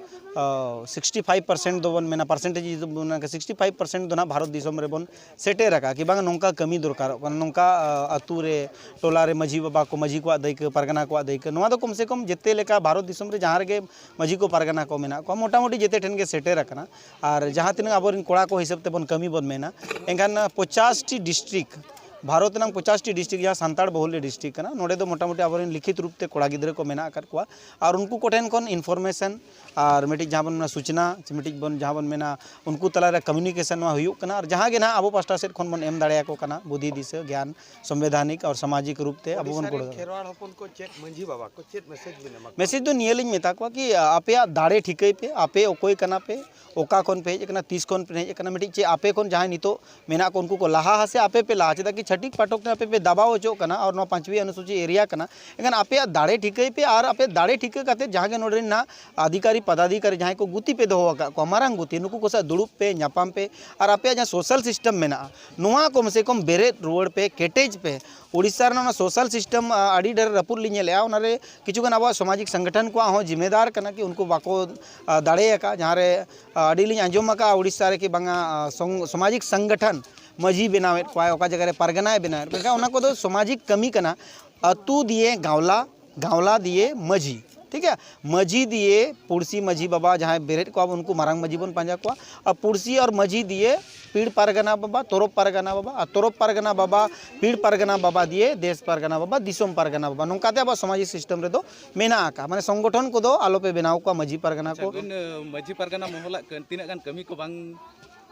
ᱥᱤᱠᱥᱴᱤ ᱯᱷᱟᱭᱤᱵᱷ ᱯᱟᱨᱥᱮᱱᱴ ᱫᱚᱵᱚᱱ ᱢᱮᱱᱟ, percentage ᱡᱩᱫᱤ ᱵᱚᱱ ᱢᱮᱱᱟ, ᱥᱤᱠᱥᱴᱤ ᱯᱷᱟᱭᱤᱵᱷ ᱯᱟᱨᱥᱮᱱᱴ ᱫᱚ ᱱᱟᱦᱟᱜ ᱵᱷᱟᱨᱚᱛ ᱫᱤᱥᱚᱢ ᱨᱮᱵᱚᱱ ᱥᱮᱴᱮᱨ ᱟᱠᱟᱫᱼᱟ ᱠᱤ ᱵᱟᱝ ᱱᱚᱝᱠᱟ ᱠᱟᱹᱢᱤ ᱫᱚᱨᱠᱟᱨᱚᱜ ᱠᱟᱱᱟ, ᱱᱚᱝᱠᱟ ᱟᱹᱛᱩ ᱨᱮ, ᱴᱚᱞᱟ ᱨᱮ ᱢᱟᱹᱡᱷᱤ ᱵᱟᱵᱟ ᱠᱚ, ᱢᱟᱹᱡᱷᱤ ᱠᱚᱣᱟᱜ ᱫᱟᱹᱭᱠᱟᱹ, ᱯᱟᱨᱜᱟᱱᱟ ᱠᱚᱣᱟᱜ ᱫᱟᱹᱭᱠᱟᱹ, ᱱᱚᱣᱟ ᱫᱚ ᱠᱚᱢ ᱥᱮ ᱠᱚᱢ ᱡᱮᱛᱮ ᱞᱮᱠᱟ ᱵᱷᱟᱨᱚᱛ ᱫᱤᱥᱚᱢ ᱨᱮ ᱡᱟᱦᱟᱸ ᱨᱮᱜᱮ ᱢᱟᱹᱡᱷᱤ ᱠᱚ, ᱯᱟᱨᱜᱟᱱᱟ ᱠᱚ ᱢᱮᱱᱟᱜ ᱠᱚᱣᱟ, ᱢᱚᱴᱟᱢᱩᱴᱤ ᱡᱮᱛᱮ ᱴᱷᱮᱱ ᱜᱮ ᱥᱮᱴᱮᱨ ᱟᱠᱟᱱᱟ᱾ ᱟᱨ ᱡᱟᱦᱟᱸ ᱛᱤᱱᱟᱹᱜ ᱟᱵᱚᱨᱮᱱ ᱠᱚᱲᱟ ᱠᱚ ᱦᱤᱥᱟᱹᱵ ᱛᱮᱵᱚᱱ ᱠᱟᱹᱢᱤ ᱵᱚᱱ ᱢᱮᱱᱟ, ᱮᱱᱠᱷᱟᱱ ᱯᱚᱪᱟᱥ ᱴᱤ district, ᱵᱷᱟᱨᱚᱛ ᱨᱮᱱᱟᱜ ᱯᱚᱪᱟᱥ ᱴᱤ district ᱡᱟᱦᱟᱸ ᱥᱟᱱᱛᱟᱲ ᱵᱚᱦᱩᱞ district ᱠᱟᱱᱟ, ᱱᱚᱰᱮ ᱫᱚ ᱢᱚᱴᱟᱢᱩᱴᱤ ᱟᱵᱚᱨᱮᱱ ᱞᱤᱠᱷᱤᱛ ᱨᱩᱯ ᱛᱮ ᱠᱚᱲᱟ ᱜᱤᱫᱽᱨᱟᱹ ᱠᱚ ᱢᱮᱱᱟᱜ ᱟᱠᱟᱫ ᱠᱚᱣᱟ᱾ ᱟᱨ ᱩᱱᱠᱩ ᱠᱚᱴᱷᱮᱱ ᱠᱷᱚᱱ information ᱟᱨ ᱢᱤᱫᱴᱤᱡ ᱡᱟᱦᱟᱸ ᱵᱚᱱ ᱢᱮᱱᱟ ᱥᱩᱪᱱᱟ, ᱥᱮ ᱢᱤᱫᱴᱤᱡ ᱵᱚᱱ ᱡᱟᱦᱟᱸ ᱵᱚᱱ ᱢᱮᱱᱟ ᱩᱱᱠᱩ ᱛᱟᱞᱟᱨᱮ communication ᱱᱚᱣᱟ ᱦᱩᱭᱩᱜ ᱠᱟᱱᱟ᱾ ᱟᱨ ᱡᱟᱦᱟᱸ ᱜᱮ ᱱᱟᱦᱟᱜ ᱟᱵᱚ ᱯᱟᱥᱴᱟ ᱥᱮᱫ ᱠᱷᱚᱱ ᱵᱚᱱ ᱮᱢ ᱫᱟᱲᱮᱭᱟᱠᱚ ᱠᱟᱱᱟ ᱵᱩᱫᱷᱤ ᱫᱤᱥᱟᱹ ᱜᱮᱭᱟᱱ, ᱥᱚᱝᱵᱤᱫᱷᱟᱱᱤᱠ ᱟᱨ ᱥᱟᱢᱟᱡᱤᱠ ᱨᱩᱯ ᱛᱮ ᱟᱵᱚ ᱵᱚᱱ ᱳᱰᱤᱥᱟ ᱨᱮᱱ ᱜᱚᱲᱚ ᱫᱟᱲᱮᱭᱟᱜᱼᱟ᱾ ᱠᱷᱮᱨᱣᱟᱲ ᱦᱚᱯᱚᱱ ᱠᱚ ᱪᱮᱫ ᱢᱟᱹᱡᱷᱤ ᱵᱟᱵᱟ ᱠᱚ ᱪᱮᱫ message ᱵᱤᱱ ᱮᱢᱟ ᱠᱚᱣᱟ? Message ᱫᱚ ᱱᱤᱭᱟᱹ ᱞᱤᱧ ᱢᱮᱛᱟ ᱠᱚᱣᱟ ᱠᱤ ᱟᱯᱮᱭᱟᱜ ᱫᱟᱲᱮ ᱴᱷᱤᱠᱟᱹᱭ ᱯᱮ, ᱟᱯᱮ ᱚᱠᱚᱭ ᱠᱟᱱᱟ ᱯᱮ, ᱚᱠᱟ ᱠᱷᱚᱱ ᱯᱮ ᱦᱮᱡ ᱟᱠᱟᱱᱟ, ᱛᱤᱥ ᱠᱷᱚᱱ ᱯᱮ ᱦᱮᱡ ᱟᱠᱟᱱᱟ, ᱢᱤᱫᱴᱤᱡ ᱪᱮᱫ ᱟᱯᱮ ᱠᱷᱚᱱ ᱡᱟᱦᱟᱸᱭ ᱱᱤᱛᱚᱜ ᱢᱮᱱᱟᱜ ᱠᱚ ᱩᱱᱠᱩ ᱠᱚ ᱞᱟᱦᱟ ᱦᱟ ᱥᱮ ᱟᱯᱮ ᱯᱮ ᱞᱟᱦᱟ, ᱪᱮᱫᱟᱜ ᱠᱤ ᱪᱷᱟᱹᱴᱤᱠ ᱯᱟᱴᱷᱚᱠ ᱴᱷᱮᱱ ᱟᱯᱮ ᱯᱮ ᱫᱟᱵᱟᱣ ᱦᱚᱪᱚᱜ ᱠᱟᱱᱟ ᱟᱨ ᱱᱚᱣᱟ ᱯᱟᱸᱪᱣᱤ ᱚᱱᱩᱥᱩᱪᱤ area ᱠᱟᱱᱟ᱾ ᱮᱱᱠᱷᱟᱱ ᱟᱯᱮᱭᱟᱜ ᱫᱟᱲᱮ ᱴᱷᱤᱠᱟᱹᱭ ᱯᱮ ᱟᱨ ᱟᱯᱮ ᱫᱟᱲᱮ ᱴᱷᱤᱠᱟᱹ ᱠᱟᱛᱮ ᱡᱟᱦᱟᱸ ᱜᱮ ᱱᱚᱰᱮ ᱨᱮᱱ ᱱᱟᱦᱟᱜ ᱟᱫᱷᱤᱠᱟᱨᱤ ᱯᱚᱫᱟᱫᱷᱤᱠᱟᱨᱤ ᱡᱟᱦᱟᱸᱭ ᱠᱚ ᱜᱩᱛᱤ ᱯᱮ ᱫᱚᱦᱚ ᱟᱠᱟᱫ ᱠᱚᱣᱟ, ᱢᱟᱨᱟᱝ ᱜᱩᱛᱤ, ᱱᱩᱠᱩ ᱠᱚ ᱥᱟᱶ ᱫᱩᱲᱩᱵ ᱯᱮ, ᱧᱟᱯᱟᱢ ᱯᱮ ᱟᱨ ᱟᱯᱮᱭᱟᱜ ᱡᱟᱦᱟᱸ social system ᱢᱮᱱᱟᱜᱼᱟ ᱱᱚᱣᱟ ᱠᱚᱢ ᱥᱮ ᱠᱚᱢ ᱵᱮᱨᱮᱫ ᱨᱩᱣᱟᱹᱲ ᱯᱮ, ᱠᱮᱴᱮᱡ ᱯᱮ᱾ ᱳᱰᱤᱥᱟ ᱨᱮᱱᱟᱜ ᱚᱱᱟ social system, ᱟ, ᱟᱹᱰᱤ ᱰᱷᱮᱨ ᱨᱟᱹᱯᱩᱫ ᱞᱤᱧ ᱧᱮᱞᱮᱫᱼᱟ᱾ ᱚᱱᱟᱨᱮ ᱠᱤᱪᱷᱩᱜᱟᱱ ᱟᱵᱚᱣᱟᱜ ᱥᱟᱢᱟᱡᱤᱠ ᱥᱚᱝᱜᱚᱴᱷᱚᱱ ᱠᱚᱣᱟᱜ ᱦᱚᱸ ᱡᱤᱢᱮᱫᱟᱨ ᱠᱟᱱᱟ ᱠᱤ ᱩᱱᱠᱩ ᱵᱟᱠᱚ, ᱟ, ᱫᱟᱲᱮ ᱟᱠᱟᱫᱼᱟ᱾ ᱡᱟᱦᱟᱸ ᱨᱮ, ᱟ, ᱟᱹᱰᱤ ᱞᱤᱧ ᱟᱸᱡᱚᱢ ᱟᱠᱟᱫᱼᱟ ᱳᱰᱤᱥᱟ ᱨᱮ ᱠᱤ ᱵᱟᱝᱟ, ᱟ, ᱥᱚᱝ-, ᱥᱟᱢᱟᱡᱤᱠ ᱥᱚᱝᱜᱚᱴᱷᱚᱱ ᱢᱟᱹᱡᱷᱤ ᱵᱮᱱᱟᱣᱮᱫ ᱠᱚᱣᱟᱭ, ᱚᱠᱟ ᱡᱟᱭᱜᱟ ᱨᱮ ᱯᱟᱨᱜᱟᱱᱟᱭ ᱵᱮᱱᱟᱣᱮᱫ ᱠᱚᱣᱟ, ᱢᱮᱱᱠᱷᱟᱱ ᱚᱱᱟ ᱠᱚᱫᱚ ᱥᱟᱢᱟᱡᱤᱠ ᱠᱟᱹᱢᱤ ᱠᱟᱱᱟ᱾ ᱟᱹᱛᱩ ᱫᱤᱭᱮ ᱜᱟᱶᱞᱟ, ᱜᱟᱶᱞᱟ ᱫᱤᱭᱮ ᱢᱟᱹᱡᱷᱤ, ᱴᱷᱤᱠ ᱜᱮᱭᱟ? ᱢᱟᱹᱡᱷᱤ ᱫᱤᱭᱮ ᱯᱩᱲᱥᱤ ᱢᱟᱹᱡᱷᱤ ᱵᱟᱵᱟ ᱡᱟᱦᱟᱸᱭ ᱵᱮᱨᱮᱫ ᱠᱚᱣᱟ ᱵᱚᱱ, ᱩᱱᱠᱩ ᱢᱟᱨᱟᱝ ᱢᱟᱹᱡᱷᱤ ᱵᱚᱱ ᱯᱟᱸᱡᱟ ᱠᱚᱣᱟ᱾ ᱟᱨ ᱯᱩᱲᱥᱤ ᱟᱨ ᱢᱟᱹᱡᱷᱤ ᱫᱤᱭᱮ ᱯᱤᱲ ᱯᱟᱨᱜᱟᱱᱟ ᱵᱟᱵᱟ, ᱛᱚᱨᱚᱯ ᱯᱟᱨᱜᱟᱱᱟ ᱵᱟᱵᱟ, ᱟᱨ ᱛᱚᱨᱚᱯ ᱯᱟᱨᱜᱟᱱᱟ ᱵᱟᱵᱟ, ᱯᱤᱲ ᱯᱟᱨᱜᱟᱱᱟ ᱵᱟᱵᱟ ᱫᱤᱭᱮ ᱫᱮᱥ ᱯᱟᱨᱜᱟᱱᱟ ᱵᱟᱵᱟ, ᱫᱤᱥᱚᱢ ᱯᱟᱨᱜᱟᱱᱟ ᱵᱟᱵᱟ, ᱱᱚᱝᱠᱟᱛᱮ ᱟᱵᱚᱣᱟᱜ ᱥᱟᱢᱟᱡᱤᱠ system ᱨᱮᱫᱚ ᱢᱮᱱᱟᱜ ᱟᱠᱟᱫᱼᱟ᱾ ᱢᱟᱱᱮ ᱥᱚᱝᱜᱚᱴᱷᱚᱱ ᱠᱚᱫᱚ ᱟᱞᱚᱯᱮ ᱵᱮᱱᱟᱣ ᱠᱚᱣᱟ, ᱢᱟᱹᱡᱷᱤ ᱯᱟᱨᱜᱟᱱᱟ ᱟᱪᱪᱷᱟ, ᱠᱚ᱾ ᱟᱹᱵᱤᱱ, ᱟᱹ, ᱢᱟᱹᱡᱷᱤ ᱯᱟᱨᱜᱟᱱᱟ ᱢᱚᱦᱚᱞᱟᱜ ᱠᱟᱹ-, ᱛᱤᱱᱟᱹᱜ ᱜᱟᱱ ᱠᱟᱹᱢᱤ ᱠᱚ ᱵᱟᱝ,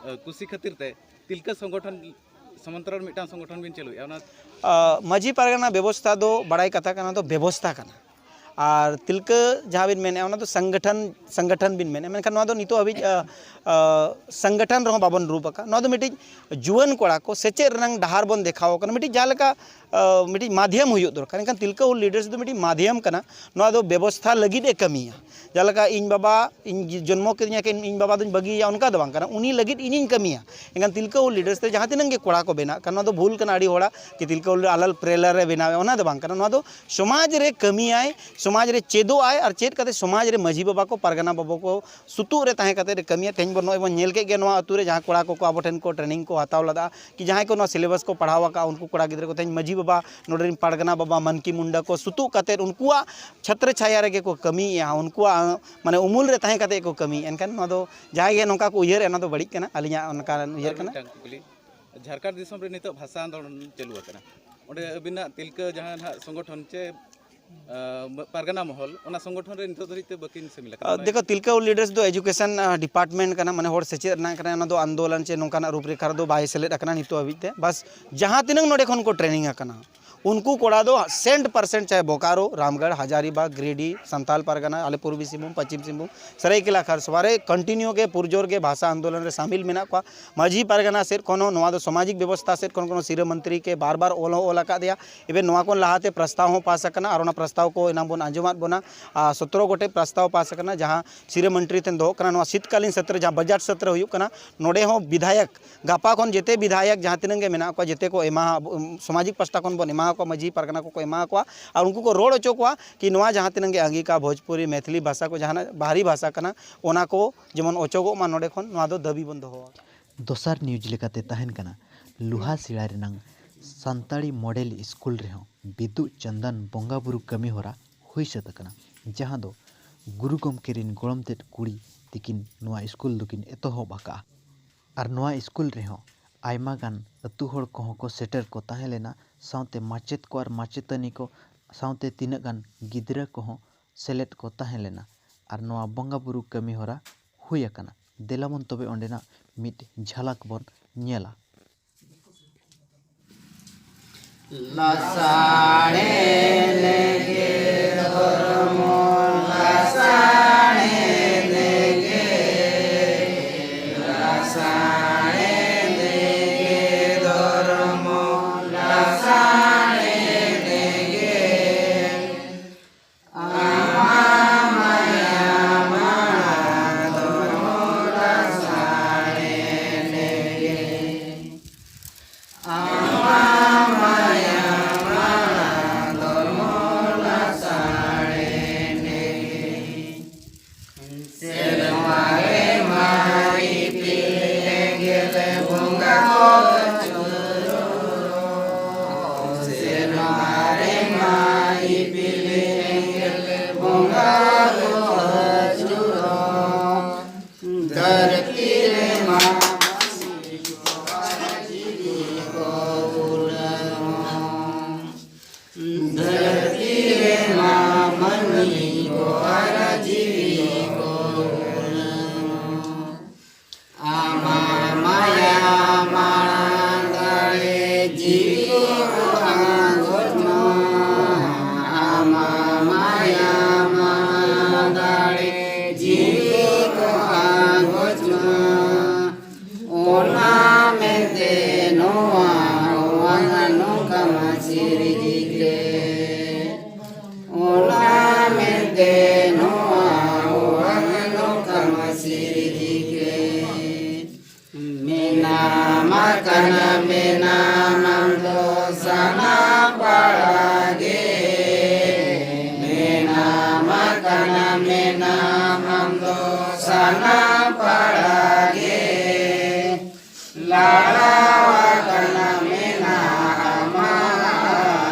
ᱟᱹ, ᱠᱩᱥᱤ ᱠᱷᱟᱹᱛᱤᱨ ᱛᱮ ᱛᱤᱞᱠᱟᱹ ᱥᱚᱝᱜᱚᱴᱷᱚᱱ ᱥᱚᱢᱟᱱᱛᱚᱨᱟᱞ ᱢᱤᱫᱴᱟᱝ ᱥᱚᱝᱜᱚᱴᱷᱚᱱ ᱵᱤᱱ ᱪᱟᱹᱞᱩᱭᱮᱫᱼᱟ, ᱚᱱᱟ? ᱟᱹ, ᱢᱟᱹᱡᱷᱤ ᱯᱟᱨᱜᱟᱱᱟ ᱵᱮᱵᱚᱥᱛᱷᱟ ᱫᱚ ᱵᱟᱲᱟᱭ ᱠᱟᱛᱷᱟ ᱠᱟᱱᱟ, ᱫᱚ ᱵᱮᱵᱚᱥᱛᱷᱟ ᱠᱟᱱᱟ᱾ ᱟᱨ ᱛᱤᱞᱠᱟᱹ ᱡᱟᱦᱟᱸ ᱵᱤᱱ ᱢᱮᱱᱮᱫᱼᱟ, ᱚᱱᱟ ᱫᱚ ᱥᱚᱝᱜᱚᱴᱷᱚᱱ, ᱥᱚᱝᱜᱚᱴᱷᱚᱱ ᱵᱤᱱ ᱢᱮᱱᱮᱫᱼᱟ, ᱢᱮᱱᱠᱷᱟᱱ ᱱᱚᱣᱟ ᱫᱚ ᱱᱤᱛᱚᱜ ᱦᱟᱹᱵᱤᱡ, ᱟ, ᱟ, ᱥᱚᱝᱜᱚᱴᱷᱚᱱ ᱨᱮᱦᱚᱸ ᱵᱟᱵᱚᱱ ᱨᱩᱯ ᱟᱠᱟᱫ᱾ ᱱᱚᱣᱟ ᱫᱚ ᱢᱤᱫᱴᱤᱡ ᱡᱩᱣᱟᱹᱱ ᱠᱚᱲᱟ ᱠᱚ ᱥᱮᱪᱮᱫ ᱨᱮᱱᱟᱜ ᱰᱟᱦᱟᱨ ᱵᱚᱱ ᱫᱮᱠᱷᱟᱣ ᱠᱟᱱᱟ, ᱢᱤᱫᱴᱤᱡ ᱡᱟᱦᱟᱸ ᱞᱮᱠᱟ, ᱟ, ᱢᱤᱫᱴᱤᱡ ᱢᱟᱫᱷᱭᱚᱢ ᱦᱩᱭᱩᱜ ᱫᱚᱨᱠᱟᱨ᱾ ᱮᱱᱠᱷᱟᱱ ᱛᱤᱞᱠᱟᱹ ᱦᱩᱞ ᱞᱤᱰᱟᱨᱥ ᱫᱚ ᱢᱤᱫᱴᱤᱡ ᱢᱟᱫᱷᱭᱚᱢ ᱠᱟᱱᱟ᱾ ᱱᱚᱣᱟ ᱫᱚ ᱵᱮᱵᱚᱥᱛᱷᱟ ᱞᱟᱹᱜᱤᱫ ᱮ ᱠᱟᱹᱢᱤᱭᱟ᱾ ᱡᱟᱦᱟᱸ ᱞᱮᱠᱟ ᱤᱧ ᱵᱟᱵᱟ, ᱤᱧ ᱡᱚᱱᱢᱚ ᱠᱤᱫᱤᱧᱟ ᱠᱤᱱ, ᱤᱧ ᱵᱟᱵᱟ ᱫᱚᱧ ᱵᱟᱹᱜᱤᱭᱮᱭᱟ, ᱚᱱᱠᱟ ᱫᱚ ᱵᱟᱝ ᱠᱟᱱᱟ, ᱩᱱᱤ ᱞᱟᱹᱜᱤᱫ ᱤᱧᱤᱧ ᱠᱟᱹᱢᱤᱭᱟ᱾ ᱮᱱᱠᱷᱟᱱ ᱛᱤᱞᱠᱟᱹ ᱦᱩᱞ ᱞᱤᱰᱟᱨᱥ ᱛᱮ ᱡᱟᱦᱟᱸ ᱛᱤᱱᱟᱹᱜ ᱜᱮ ᱠᱚᱲᱟ ᱠᱚ ᱵᱮᱱᱟᱜ ᱠᱟᱱ, ᱱᱚᱣᱟ ᱫᱚ ᱵᱷᱩᱞ ᱠᱟᱱᱟ ᱟᱹᱰᱤ ᱦᱚᱲᱟᱜ, ᱡᱮ ᱛᱤᱞᱠᱟᱹ ᱦᱩᱞ ᱟᱞᱟᱞ ᱯᱨᱮᱞᱟᱨ ᱨᱮ ᱵᱮᱱᱟᱣᱮ, ᱚᱱᱟ ᱫᱚ ᱵᱟᱝ ᱠᱟᱱᱟ᱾ ᱱᱚᱣᱟ ᱫᱚ ᱥᱚᱢᱟᱡᱽ ᱨᱮ ᱠᱟᱹᱢᱤᱭᱟᱭ, ᱥᱚᱢᱟᱡᱽ ᱨᱮ ᱪᱮᱫᱚᱜ ᱟᱭ, ᱟᱨ ᱪᱮᱫ ᱠᱟᱛᱮ ᱥᱚᱢᱟᱡᱽ ᱨᱮ ᱢᱟᱹᱡᱷᱤ ᱵᱟᱵᱟ ᱠᱚ, ᱯᱟᱨᱜᱟᱱᱟ ᱵᱟᱵᱟ ᱠᱚ ᱥᱩᱛᱩᱜ ᱨᱮ ᱛᱟᱦᱮᱸ ᱠᱟᱛᱮ ᱮ ᱠᱟᱹᱢᱤᱭᱟ᱾ ᱛᱮᱦᱮᱧ ᱵᱚᱱ, ᱱᱚᱜᱼᱚᱭ ᱵᱚᱱ ᱧᱮᱞ ᱠᱮᱫ ᱜᱮᱭᱟ, ᱱᱚᱣᱟ ᱟᱹᱛᱩ ᱨᱮ ᱡᱟᱦᱟᱸ ᱠᱚᱲᱟ ᱠᱚᱠᱚ ᱟᱵᱚ ᱴᱷᱮᱱ ᱠᱚ ᱴᱨᱮᱱᱤᱝ ᱠᱚ ᱦᱟᱛᱟᱣ ᱞᱮᱫᱟ, ᱠᱤ ᱡᱟᱦᱟᱸᱭ ᱠᱚ ᱱᱚᱣᱟ ᱥᱤᱞᱮᱵᱟᱥ ᱠᱚ ᱯᱟᱲᱦᱟᱣ ᱟᱠᱟᱫᱼᱟ, ᱩᱱᱠᱩ ᱠᱚᱲᱟ ᱜᱤᱫᱽᱨᱟᱹ ᱠᱚ ᱛᱮᱦᱮᱧ ᱢᱟᱹᱡᱷᱤ ᱵᱟᱵᱟ, ᱱᱚᱰᱮ ᱨᱮᱱ ᱯᱟᱨᱜᱟᱱᱟ ᱵᱟᱵᱟ, ᱢᱟᱱᱠᱤ ᱢᱩᱱᱰᱟ ᱠᱚ ᱥᱩᱛᱩᱜ ᱠᱟᱛᱮ ᱩᱱᱠᱩᱣᱟᱜ ᱪᱷᱟᱛᱨᱚ ᱪᱷᱟᱭᱟ ᱨᱮᱜᱮ ᱠᱚ ᱠᱟᱹᱢᱤᱭᱮᱫᱼᱟ, ᱩᱱᱠᱩᱣᱟᱜ, ᱢᱟᱱᱮ, ᱩᱢᱩᱞ ᱨᱮ ᱛᱟᱦᱮᱸ ᱠᱟᱛᱮ ᱠᱚ ᱠᱟᱹᱢᱤᱭᱮᱫᱼᱟ᱾ ᱮᱱᱠᱷᱟᱱ ᱱᱚᱣᱟ ᱫᱚ ᱡᱟᱦᱟᱸᱭ ᱜᱮ ᱱᱚᱝᱠᱟ ᱠᱚ ᱩᱭᱦᱟᱹᱨᱮᱫᱼᱟ, ᱚᱱᱟ ᱫᱚ ᱵᱟᱹᱲᱤᱡ ᱠᱟᱱᱟ, ᱟᱹᱞᱤᱧᱟᱜ ᱚᱱᱠᱟᱱ ᱩᱭᱦᱟᱹᱨ ᱟᱨ ᱠᱟᱱᱟ᱾ ᱢᱤᱫᱴᱟᱝ ᱠᱩᱠᱞᱤ, ᱡᱷᱟᱨᱠᱷᱚᱸᱰ ᱫᱤᱥᱚᱢ ᱨᱮ ᱱᱤᱛᱚᱜ ᱵᱷᱟᱥᱟ ᱟᱱᱫᱳᱞᱚᱱ ᱪᱟᱹᱞᱩ ᱟᱠᱟᱱᱟ, ᱚᱸᱰᱮ ᱟᱹᱵᱤᱱᱟᱜ ᱛᱤᱞᱠᱟᱹ ᱡᱟᱦᱟᱸ ᱱᱟᱦᱟᱜ ᱥᱚᱝᱜᱚᱴᱷᱚᱱ ᱪᱮ, ᱟᱸ, ᱯᱟᱨᱜᱟᱱᱟ ᱢᱚᱦᱚᱞ, ᱚᱱᱟ ᱥᱚᱝᱜᱚᱴᱷᱚᱱ ᱨᱮ ᱱᱤᱛᱚᱜ ᱫᱷᱟᱹᱨᱤᱡ ᱛᱮ ᱵᱟᱹᱠᱤᱱ ᱥᱟᱹᱢᱤᱞ ᱟᱠᱟᱱᱟ? ᱟᱸ, ᱫᱮᱠᱷᱚ, ᱛᱤᱞᱠᱟᱹ ᱦᱩᱞ ᱞᱤᱰᱟᱨᱥ ᱫᱚ ᱮᱡᱩᱠᱮᱥᱚᱱ, ᱟᱸ, ᱰᱤᱯᱟᱨᱴᱢᱮᱱᱴ ᱠᱟᱱᱟ, ᱢᱟᱱᱮ ᱦᱚᱲ ᱥᱮᱪᱮᱫ ᱨᱮᱱᱟᱜ ᱠᱟᱱᱟ, ᱚᱱᱟ ᱫᱚ ᱟᱱᱫᱳᱞᱚᱱ ᱪᱮ ᱱᱚᱝᱠᱟᱱᱟᱜ ᱨᱩᱯ ᱨᱮᱠᱷᱟ ᱨᱮᱫᱚ ᱵᱟᱭ ᱥᱮᱞᱮᱫ ᱟᱠᱟᱱᱟ ᱱᱤᱛᱚᱜ ᱦᱟᱹᱵᱤᱡ ᱛᱮ᱾ ᱵᱟᱥ ᱡᱟᱦᱟᱸ ᱛᱤᱱᱟᱹᱜ ᱱᱚᱰᱮ ᱠᱷᱚᱱ ᱠᱚ ᱴᱨᱮᱱᱤᱝ ᱟᱠᱟᱱᱟ, ᱩᱱᱠᱩ ᱠᱚᱲᱟ ᱫᱚ ᱥᱮᱱᱴ ᱯᱟᱨᱥᱮᱱᱴ, ᱪᱟᱦᱮ ᱵᱳᱠᱟᱨᱳ, ᱨᱟᱢᱜᱚᱲ, ᱦᱟᱡᱟᱨᱤᱵᱟᱜᱽ, ᱜᱤᱨᱤᱰᱤ, ᱥᱟᱱᱛᱟᱞ ᱯᱟᱨᱜᱟᱱᱟ, ᱟᱞᱮ ᱯᱩᱨᱵᱤ ᱥᱤᱝᱵᱷᱩᱢ, ᱯᱚᱪᱷᱤᱢ ᱥᱤᱝᱵᱷᱩᱢ, ᱥᱟᱹᱨᱟᱹᱭᱠᱮᱞᱟ ᱠᱷᱟᱨᱥᱚᱣᱟ ᱨᱮ ᱠᱚᱱᱴᱤᱱᱤᱭᱩ ᱜᱮ ᱯᱩᱨᱡᱳᱨ ᱜᱮ ᱵᱷᱟᱥᱟ ᱟᱱᱫᱳᱞᱚᱱ ᱨᱮ ᱥᱟᱢᱤᱞ ᱢᱮᱱᱟᱜ ᱠᱚᱣᱟ᱾ ᱢᱟᱹᱡᱷᱤ ᱯᱟᱨᱜᱟᱱᱟ ᱥᱮᱫ ᱠᱷᱚᱱ ᱦᱚᱸ ᱱᱚᱣᱟ ᱫᱚ ᱥᱟᱢᱟᱡᱤᱠ ᱵᱮᱵᱚᱥᱛᱷᱟ ᱥᱮᱫ ᱠᱷᱚᱱ ᱠᱳᱱᱳ ᱥᱤᱨᱟᱹ ᱢᱚᱱᱛᱨᱤ ᱠᱮ ᱵᱟᱨ ᱵᱟᱨ ᱚᱞ ᱦᱚᱸ ᱚᱞ ᱟᱠᱟᱫ ᱫᱮᱭᱟ᱾ ᱤᱵᱷᱮᱱ ᱱᱚᱣᱟ ᱠᱷᱚᱱ ᱞᱟᱦᱟᱛᱮ ᱯᱨᱚᱥᱛᱟᱵ ᱦᱚᱸ ᱯᱟᱥ ᱟᱠᱟᱱᱟ, ᱟᱨ ᱚᱱᱟ ᱯᱨᱚᱥᱛᱟᱵ ᱠᱚ ᱮᱱᱟᱝ ᱵᱚᱱ ᱟᱸᱡᱚᱢᱟᱫ ᱵᱚᱱᱟ᱾ ᱟᱨ ᱥᱚᱛᱨᱚ ᱜᱚᱴᱮᱡ ᱯᱨᱚᱥᱛᱟᱵ ᱯᱟᱥ ᱟᱠᱟᱱᱟ, ᱡᱟᱦᱟᱸ ᱥᱤᱨᱟᱹ ᱢᱚᱱᱛᱨᱤ ᱴᱷᱮᱱ ᱫᱚᱦᱚᱜ ᱠᱟᱱᱟ᱾ ᱱᱚᱣᱟ ᱥᱤᱛᱠᱟᱞᱤᱱ ᱥᱚᱛᱨᱚ, ᱡᱟᱦᱟᱸ ᱵᱟᱡᱟᱴ ᱥᱚᱛᱨᱚ ᱦᱩᱭᱩᱜ ᱠᱟᱱᱟ, ᱱᱚᱰᱮ ᱦᱚᱸ ᱵᱤᱫᱷᱟᱭᱚᱠ, ᱜᱟᱯᱟ ᱠᱷᱚᱱ ᱡᱮᱛᱮ ᱵᱤᱫᱷᱟᱭᱚᱠ ᱡᱟᱦᱟᱸ ᱛᱤᱱᱟᱹᱜ ᱜᱮ ᱢᱮᱱᱟᱜ ᱠᱚᱣᱟ, ᱡᱮᱛᱮ ᱠᱚ ᱮᱢᱟ, ᱥᱟᱢᱟᱡᱤᱠ ᱯᱟᱥᱴᱟ ᱠᱷᱚᱱ ᱵᱚᱱ ᱮᱢᱟ ᱠᱚᱣᱟ, ᱢᱟᱹᱡᱷᱤ ᱯᱟᱨᱜᱟᱱᱟ ᱠᱚᱠᱚ ᱮᱢᱟ ᱠᱚᱣᱟ, ᱟᱨ ᱩᱱᱠᱩ ᱠᱚ ᱨᱚᱲ ᱦᱚᱪᱚ ᱠᱚᱣᱟ ᱠᱤ ᱱᱚᱣᱟ ᱡᱟᱦᱟᱸ ᱛᱤᱱᱟᱹᱜ ᱜᱮ ᱟᱝᱜᱤᱠᱟ, ᱵᱷᱳᱡᱽᱯᱩᱨᱤ, ᱢᱮᱛᱷᱤᱞᱤ ᱵᱷᱟᱥᱟ ᱠᱚ, ᱡᱟᱦᱟᱱᱟᱜ ᱵᱟᱦᱨᱤ ᱵᱷᱟᱥᱟ ᱠᱟᱱᱟ, ᱚᱱᱟ ᱠᱚ ᱡᱮᱢᱚᱱ ᱚᱪᱚᱜᱚᱜ ᱢᱟ ᱱᱚᱰᱮ ᱠᱷᱚᱱ, ᱱᱚᱣᱟ ᱫᱚ ᱫᱟᱹᱵᱤ ᱵᱚᱱ ᱫᱚᱦᱚᱣᱟ᱾ ᱫᱚᱥᱟᱨ ᱱᱤᱭᱩᱡᱽ ᱞᱮᱠᱟᱛᱮ ᱛᱟᱦᱮᱱ ᱠᱟᱱᱟ, ᱞᱩᱦᱟᱥᱤᱲᱟ ᱨᱮᱱᱟᱝ ᱥᱟᱱᱛᱟᱲᱤ ᱢᱚᱰᱮᱞ ᱥᱠᱩᱞ ᱨᱮᱦᱚᱸ ᱵᱤᱫᱩ ᱪᱟᱸᱫᱟᱱ ᱵᱚᱸᱜᱟ ᱵᱩᱨᱩ ᱠᱟᱹᱢᱤ ᱦᱚᱨᱟ ᱦᱩᱭ ᱥᱟᱹᱛ ᱟᱠᱟᱱᱟ, ᱡᱟᱦᱟᱸ ᱫᱚ ᱜᱩᱨᱩ ᱜᱚᱢᱠᱮ ᱨᱮᱱ ᱜᱚᱲᱚᱢ ᱛᱮᱫ ᱠᱩᱲᱤ ᱛᱤᱠᱤᱱ ᱱᱚᱣᱟ ᱥᱠᱩᱞ ᱫᱚᱠᱤᱱ ᱮᱛᱚᱦᱚᱵ ᱟᱠᱟᱫᱼᱟ᱾ ᱟᱨ ᱱᱚᱣᱟ ᱥᱠᱩᱞ ᱨᱮᱦᱚᱸ ᱟᱭᱢᱟ ᱜᱟᱱ ᱟᱹᱛᱩ ᱦᱚᱲ ᱠᱚᱦᱚᱸ ᱠᱚ ᱥᱮᱴᱮᱨ ᱠᱚ ᱛᱟᱦᱮᱸ ᱞᱮᱱᱟ, ᱥᱟᱶᱛᱮ ᱢᱟᱪᱮᱫ ᱠᱚ ᱟᱨ ᱢᱟᱪᱮᱛᱟᱹᱱᱤ ᱠᱚ, ᱥᱟᱶᱛᱮ ᱛᱤᱱᱟᱹᱜ ᱜᱟᱱ ᱜᱤᱫᱽᱨᱟᱹ ᱠᱚᱦᱚᱸ ᱥᱮᱞᱮᱫ ᱠᱚ ᱛᱟᱦᱮᱸ ᱞᱮᱱᱟ᱾ ᱟᱨ ᱱᱚᱣᱟ ᱵᱚᱸᱜᱟ ᱵᱩᱨᱩ ᱠᱟᱹᱢᱤ ᱦᱚᱨᱟ ᱦᱩᱭ ᱟᱠᱟᱱᱟ᱾ ᱫᱮᱞᱟ ᱵᱚᱱ ᱛᱚᱵᱮ ᱚᱸᱰᱮᱱᱟᱜ ᱢᱤᱫ ᱡᱷᱟᱞᱟᱠ ᱵᱚᱱ ᱧᱮᱞᱟ᱾ ᱞᱟᱥᱟᱲᱦᱮᱫ ᱜᱮ ᱫᱷᱚᱨᱚᱢ ᱠᱟᱱᱟ ᱢᱮᱱᱟᱢ ᱟᱢ ᱫᱚ ᱥᱟᱱᱟᱢ ᱯᱟᱲᱟ ᱜᱮ᱾ ᱢᱮᱱᱟᱢ ᱠᱟᱱᱟ ᱢᱮᱱᱟᱢ ᱟᱢ ᱫᱚ ᱥᱟᱱᱟᱢ ᱯᱟᱲᱟ ᱜᱮ᱾ ᱞᱟᱲᱟᱣ ᱠᱟᱱᱟ ᱢᱮᱱᱟᱢ ᱟᱢᱟᱜ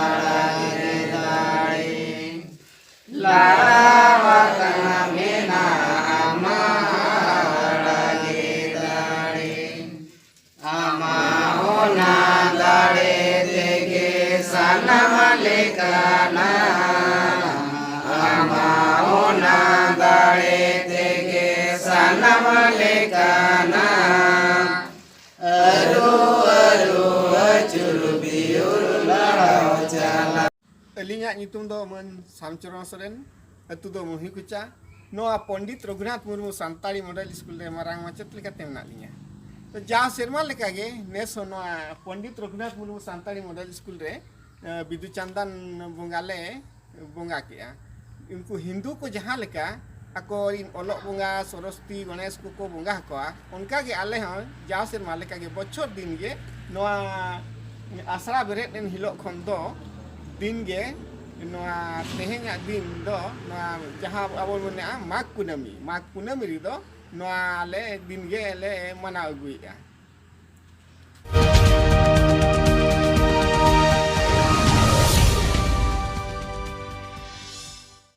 ᱟᱲᱟᱜ ᱜᱮ ᱫᱟᱲᱮ᱾ ᱞᱟᱲᱟᱣ ᱠᱟᱱᱟ ᱢᱮᱱᱟᱢ ᱟᱢᱟᱜ ᱟᱲᱟᱜ ᱜᱮ ᱫᱟᱲᱮ᱾ ᱟᱢᱟᱜ ᱚᱱᱟ ᱫᱟᱲᱮ ᱛᱮᱜᱮ ᱥᱟᱱᱟᱢ ᱞᱮᱠᱟᱱᱟ᱾ ᱟᱢᱟᱜ ᱚᱱᱟ ᱫᱟᱲᱮ ᱛᱮᱜᱮ ᱥᱟᱱᱟᱢ ᱞᱮᱠᱟᱱᱟ᱾ ᱟᱹᱨᱩ, ᱟᱹᱨᱩ, ᱟᱹᱪᱩᱨ ᱵᱤᱭᱩᱨ ᱞᱟᱲᱟᱣ ᱪᱟᱞᱟᱜ᱾ ᱟᱹᱞᱤᱧᱟᱜ ᱧᱩᱛᱩᱢ ᱫᱚ ᱢᱟᱹᱱ ᱥᱟᱢᱪᱚᱨᱚᱬ ᱥᱚᱨᱮᱱ, ᱟᱹᱛᱩ ᱫᱚ ᱢᱩᱦᱤᱠᱩᱪᱟ᱾ ᱱᱚᱣᱟ ᱯᱚᱱᱰᱤᱛ ᱨᱚᱜᱷᱩᱱᱟᱛᱷ ᱢᱩᱨᱢᱩ ᱥᱟᱱᱛᱟᱲᱤ ᱢᱚᱰᱮᱞ ᱥᱠᱩᱞ ᱨᱮ ᱢᱟᱨᱟᱝ ᱢᱟᱪᱮᱛ ᱞᱮᱠᱟᱛᱮ ᱢᱮᱱᱟᱜ ᱞᱤᱧᱟ᱾ ᱛᱚ, ᱡᱟᱣ ᱥᱮᱨᱢᱟ ᱞᱮᱠᱟᱜᱮ ᱱᱮᱥ ᱦᱚᱸ ᱱᱚᱣᱟ ᱯᱚᱱᱰᱤᱛ ᱨᱚᱜᱷᱩᱱᱟᱛᱷ ᱢᱩᱨᱢᱩ ᱥᱟᱱᱛᱟᱲᱤ ᱢᱚᱰᱮᱞ ᱥᱠᱩᱞ ᱨᱮ, ᱮ, ᱵᱤᱫᱩ ᱪᱟᱸᱫᱟᱱ ᱵᱚᱸᱜᱟ ᱞᱮ ᱵᱚᱸᱜᱟ ᱠᱮᱜᱼᱟ᱾ ᱩᱱᱠᱩ ᱦᱤᱱᱫᱩ ᱠᱚ ᱡᱟᱦᱟᱸ ᱞᱮᱠᱟ ᱟᱠᱚᱨᱤᱱ ᱚᱞᱚᱜ ᱵᱚᱸᱜᱟ ᱥᱚᱨᱚᱥᱚᱛᱤ ᱜᱚᱬᱮᱥ ᱠᱚᱠᱚ ᱵᱚᱸᱜᱟ ᱟᱠᱚᱣᱟ, ᱚᱱᱠᱟᱜᱮ ᱟᱞᱮ ᱦᱚᱸ ᱡᱟᱣ ᱥᱮᱨᱢᱟ ᱞᱮᱠᱟᱜᱮ ᱵᱚᱪᱷᱚᱨ ᱫᱤᱱ ᱜᱮ ᱱᱚᱣᱟ ᱟᱥᱲᱟ ᱵᱮᱨᱮᱫ ᱮᱱ ᱦᱤᱞᱳᱜ ᱠᱷᱚᱱ ᱫᱚ ᱫᱤᱱ ᱜᱮ ᱱᱚᱣᱟ ᱛᱮᱦᱮᱧᱟᱜ ᱫᱤᱱ ᱫᱚ ᱱᱚᱣᱟ ᱡᱟᱦᱟᱸ ᱟᱵᱚ ᱵᱚᱱ ᱢᱮᱱᱮᱜᱼᱟ ᱢᱟᱜᱽ ᱠᱩᱱᱟᱹᱢᱤ, ᱢᱟᱜᱽ ᱠᱩᱱᱟᱹᱢᱤ ᱨᱮᱫᱚ ᱱᱚᱣᱟ ᱟᱞᱮ ᱫᱤᱱ ᱜᱮ ᱞᱮ ᱢᱟᱱᱟᱣ ᱟᱹᱜᱩᱭᱮᱫᱼᱟ᱾